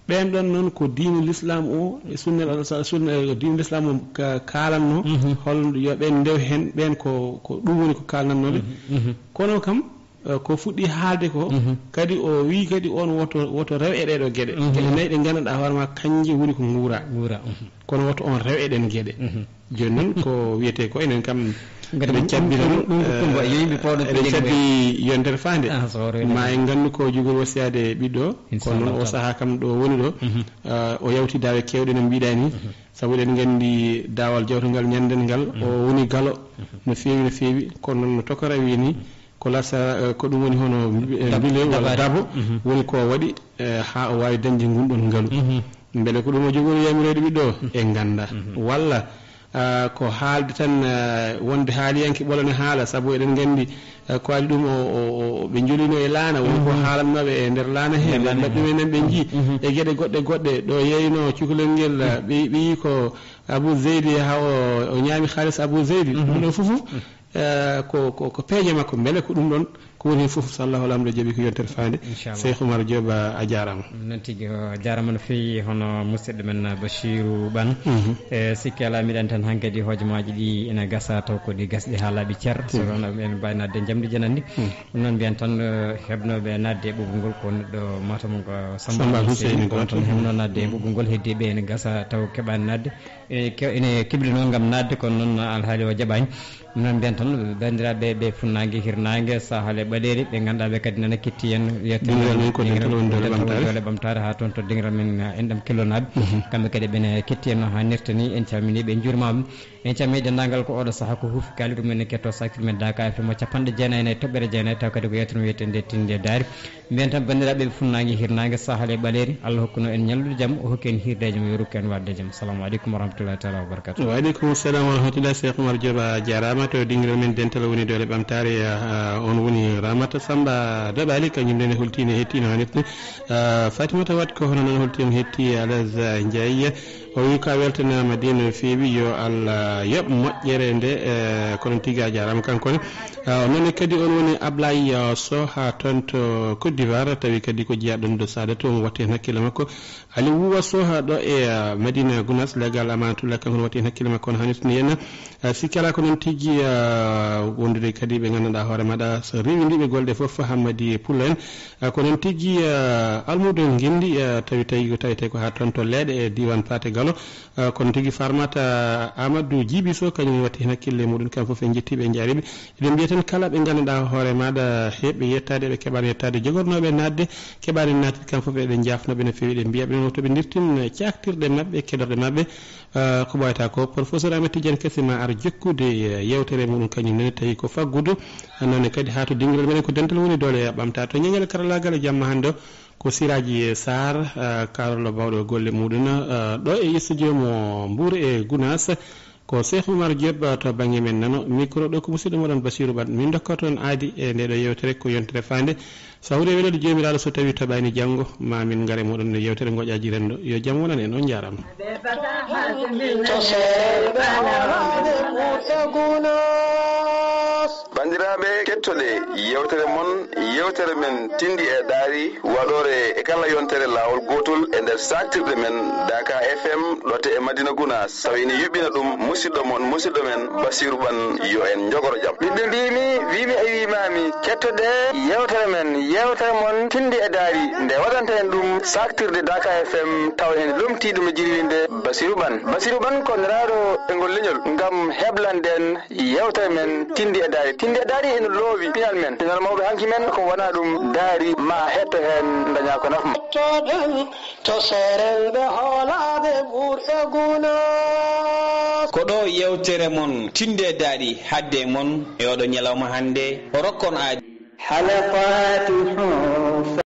ɓeen ɗon noon ko diine Lislaam o, e sunna, sunna, e diine Lislaam o ka-, kaalanno, mhm, hol yo ɓeen ndew heen, ɓeen ko, ko ɗum woni ko kaalnannooɓe. Mhm, mhm. Kono kam, eh, ko fuɗɗi haalde ko, mhm, kadi o wii kadi on woto, woto rew e ɗee ɗoo geɗe. Mhm. Geɗe nayi ɗe nganndanɗaa hoore ma, kañje woni ko nguura. Nguura, mhm. Kono woto on rew e ɗeen geɗe. Mhm. Jooni noon ko wiyetee ko enen kam, ngati eɗen ɗum, cabbi ɗum, tan, ɗum ko kumba, eh, yo yimɓe pawɗo eɗen peeje cabbi mumen. Yontere faande. Ah, so rewnii. Ma en nganndu ko jogori wasiyaade ɓiɗɗo, kono noon o Inchallah. Sahaa kam ɗo woni ɗo, mhm, eh, o yawti daawe keewɗe no mbiɗa ni, mhm, sabu eɗen nganndi daawal jawtungal ñannden ngal, mhm, o woni galo, mhm, no feewi, no feewi, kono noon no tokora wii ni, mhm, ko lasa, eh, ko ɗum woni hono mbi-, eh, dab-, mbile walla dabare. Dabo, mhm, woni ko waɗi, eh, haa o waawi dañde ngun ɗon ngalu. Mhm. Mbele ko ɗum o jogori yamiroyde ɓiɗɗo o? Mhm. En ngannda. Mhm. Walla, ah, ko haalde tan, ah, wonde haaliyanke ɓolo ne haala, sabu eɗen nganndi, ah, ko waɗi ɗum o, o, o, ɓe njolino e laana, woni ko, mhm, haalannooɓe e nder laana he, nder laana he. Ɓe mbaɗi ɗum enen ɓe njii. Mhm. E geɗe goɗɗe goɗɗe, ɗo yeeyno cukalel ngel, ah, mhm, ɓe, ɓe yii ko Abou Zeydi, haa o, o ñaami haalis Abou Zeydi. Mhm. Ɗum ɗo fof, mhm, eh, ko, ko, ko peeje makko, mbele ko ɗum ɗon ko woni heen fof, so Allahu Laamɗo jaɓi ko yontere faande. Inchallah. Cheikh Oumar Diop, a jaaraama. Noon tigi, o jaaraama no feewi, hono musidɗo men Bachirou Bane. Mhm. E sikki alaa, miɗen tan hankadi hojomaaji ɗi ina gasa taw ko ɗi gasɗi haa laaɓi cer. So Mhm. ɗon ɓen mbawi naatde jamɗi jananɗi. Mhm. Ɗum noon mbiyen tan, eh, heɓnooɓe naatde e ɓoggol ngol ko neɗɗo Matam ko Samba Samba Hussein Hussein, ko on tan wonton. Heɓnoo naatde e Mhm. ɓoggol ngol, heddi ɓe ene gasa taw keɓaani naatde. E ke-, ene keblinoo ngam naatde, kono noon alhaali o jaɓaani. Ɗum noon mbiyen tan, banndiraaɓe ɓe Funnaange, Hirnaange, Sahal e Ɓaleeri, ɓe ngannduɗaa ɓe kadi nana ketti en. Yettere Dingiral men ko dental woni doole ɓamtaare. Doole ɓamtaare haa toon to dingiral men, eh, Enɗam Kello naaɓe. Mhm. Kamɓe kadi ɓene ketti en no haanirta ni, en calminii ɓe, en njuuriima ɓe. En calminii denndaangal ko oɗo sahaa ko huufi kaali ɗum en ketto saktir men Daaka F M o capanɗe jeenayi e nayi toɓɓere jeenayi, taw kadi ko yettere wiyetee nde Tinde Daari. Mbiyen tan banndiraaɓe Funnaange, Hirnaange, Sahal e Ɓaleeri, Allah hokkuno en ñallude jam, o hokki en hiirde jam, o rokku en waɗde jam. Salamu aleykum wa rahmatullahi taala wa barakatuh. Wa aleykum salam wa rahmatullah, Cheikh Oumar Diop, a jaaraama. To dingiral men dental woni doole ɓamtaare, ah, on woni Ramata Samba Dabali, kañum nene holti ne hetti no hannirta ni. Ah, Fatimata Wade ko hono noon holti en hetti Alaza Ndiaye. O wi ko a weltanaama de no feewi, yo Allah yoɓ moƴƴere nde, eh, kono tigi a jaaraama kanko ne. Ah, noon ne kadi on woni Ablaye, ah, Sow haa toon to Côte d'Ivoire, tawi kadi ko jeyaa ɗon ɗo Saadatu, omo watti heen hakkille makko. Ali Wuwa Sow haa ɗo e, ah, Madina Gounass, legal Amanatullah, kanko ne watti heen hakkille makko, on hannirta ni en. Ah, sikki alaa ko noon tigi, ah, wondude kadi ɓe ngannduɗaa hoore maɗa so rewindiiɓe golle ɗe fof, Hammadi Pullo en. Ah, ko noon tigi, ah, Almuudo Nginndi, ah, tawi tawi ko tawi tawi ko haa toon to Leeɗe e diiwaan Paate Galo. Ah, kono tigi Farmata Amadou Djiby Sow, kañum watti heen hakkille muɗum, kam fof en njettii ɓe, en njaariiɓe. Eɗen mbiya tan kala ɓe ngannduɗaa hoore maɗa heɓɓe yettaade, ɓe keɓaani yettaade, jogornooɓe naatde, keɓaani naatde, kam fof eɗen njaafnoo ɓe no feewi, eɗen mbiya ɓe no to ɓe ndirtin caaktirɗe maɓɓe, keɗorɗe maɓɓe. Ah, ko ɓooyata ko, Professeur Ahmed Tidiane Kessy ma ar jokkude, eh, yeewtere muɗum kañum nene, tawi ko faggudu. Noon ne kadi haa to dingiral meɗen ko dental woni doole ɓamta. To ñeñal karallaagal e jamma hannde o, ko Siraaji Saar, ah, karallo bawɗo golle muɗum, ah, ɗo e studio mo Mbour e Gounass. Ko Cheikh Oumar Diop, ah, to bannge men nano. Micro ɗo ko musidɗo moɗon Basiru Ɓan. Min dokka toon aadi e nde ɗo yeewtere ko yontere faande. So hawri e welude Joomiraaɗo, so tawi toɓaani janngo, ma min ngare moɗon e yeewtere Ngoƴaaji Renndo. Yo jam wonan en, on njaaraama. Banndiraaɓe, kettoɗe yeewtere mon, yeewtere men Tinndi e Daari, waɗoore e kala yontere laawol gootol e nder saaktirde men Daaka F M, ɗo to e Madina Gounass. Tawi ene yuɓɓina ɗum musidɗo mon, musidɗo men Basiru Ɓan, yo en njogoro jam. Ɓiɓɓe mbiimi, wiimi e wiimaami, kettoɗe yeewtere men, yeewtere mon Tinndi e Daari, nde waɗanta en ɗum saaktirde Daaka F M, tawa ene lomtii ɗum e jirwinde Basiru Ɓan. Basiru Ɓan ko nelaaɗo e ngol leñol ngam heblande en yeewtere men Tinndi e Daari. Tinndi e Daari ene loowi pinal men, pinal mawɓe hanki men, ko wona ɗum Daari, ma hetto heen, daña ko nafa mum. To seerelɓe hoolaaɓe Mbuur e Gunaas. Ko ɗo yeewtere mon Tinndi e Daari hadde mon e oɗo ñalawma hannde, o rokkon aadi. Halaqaatu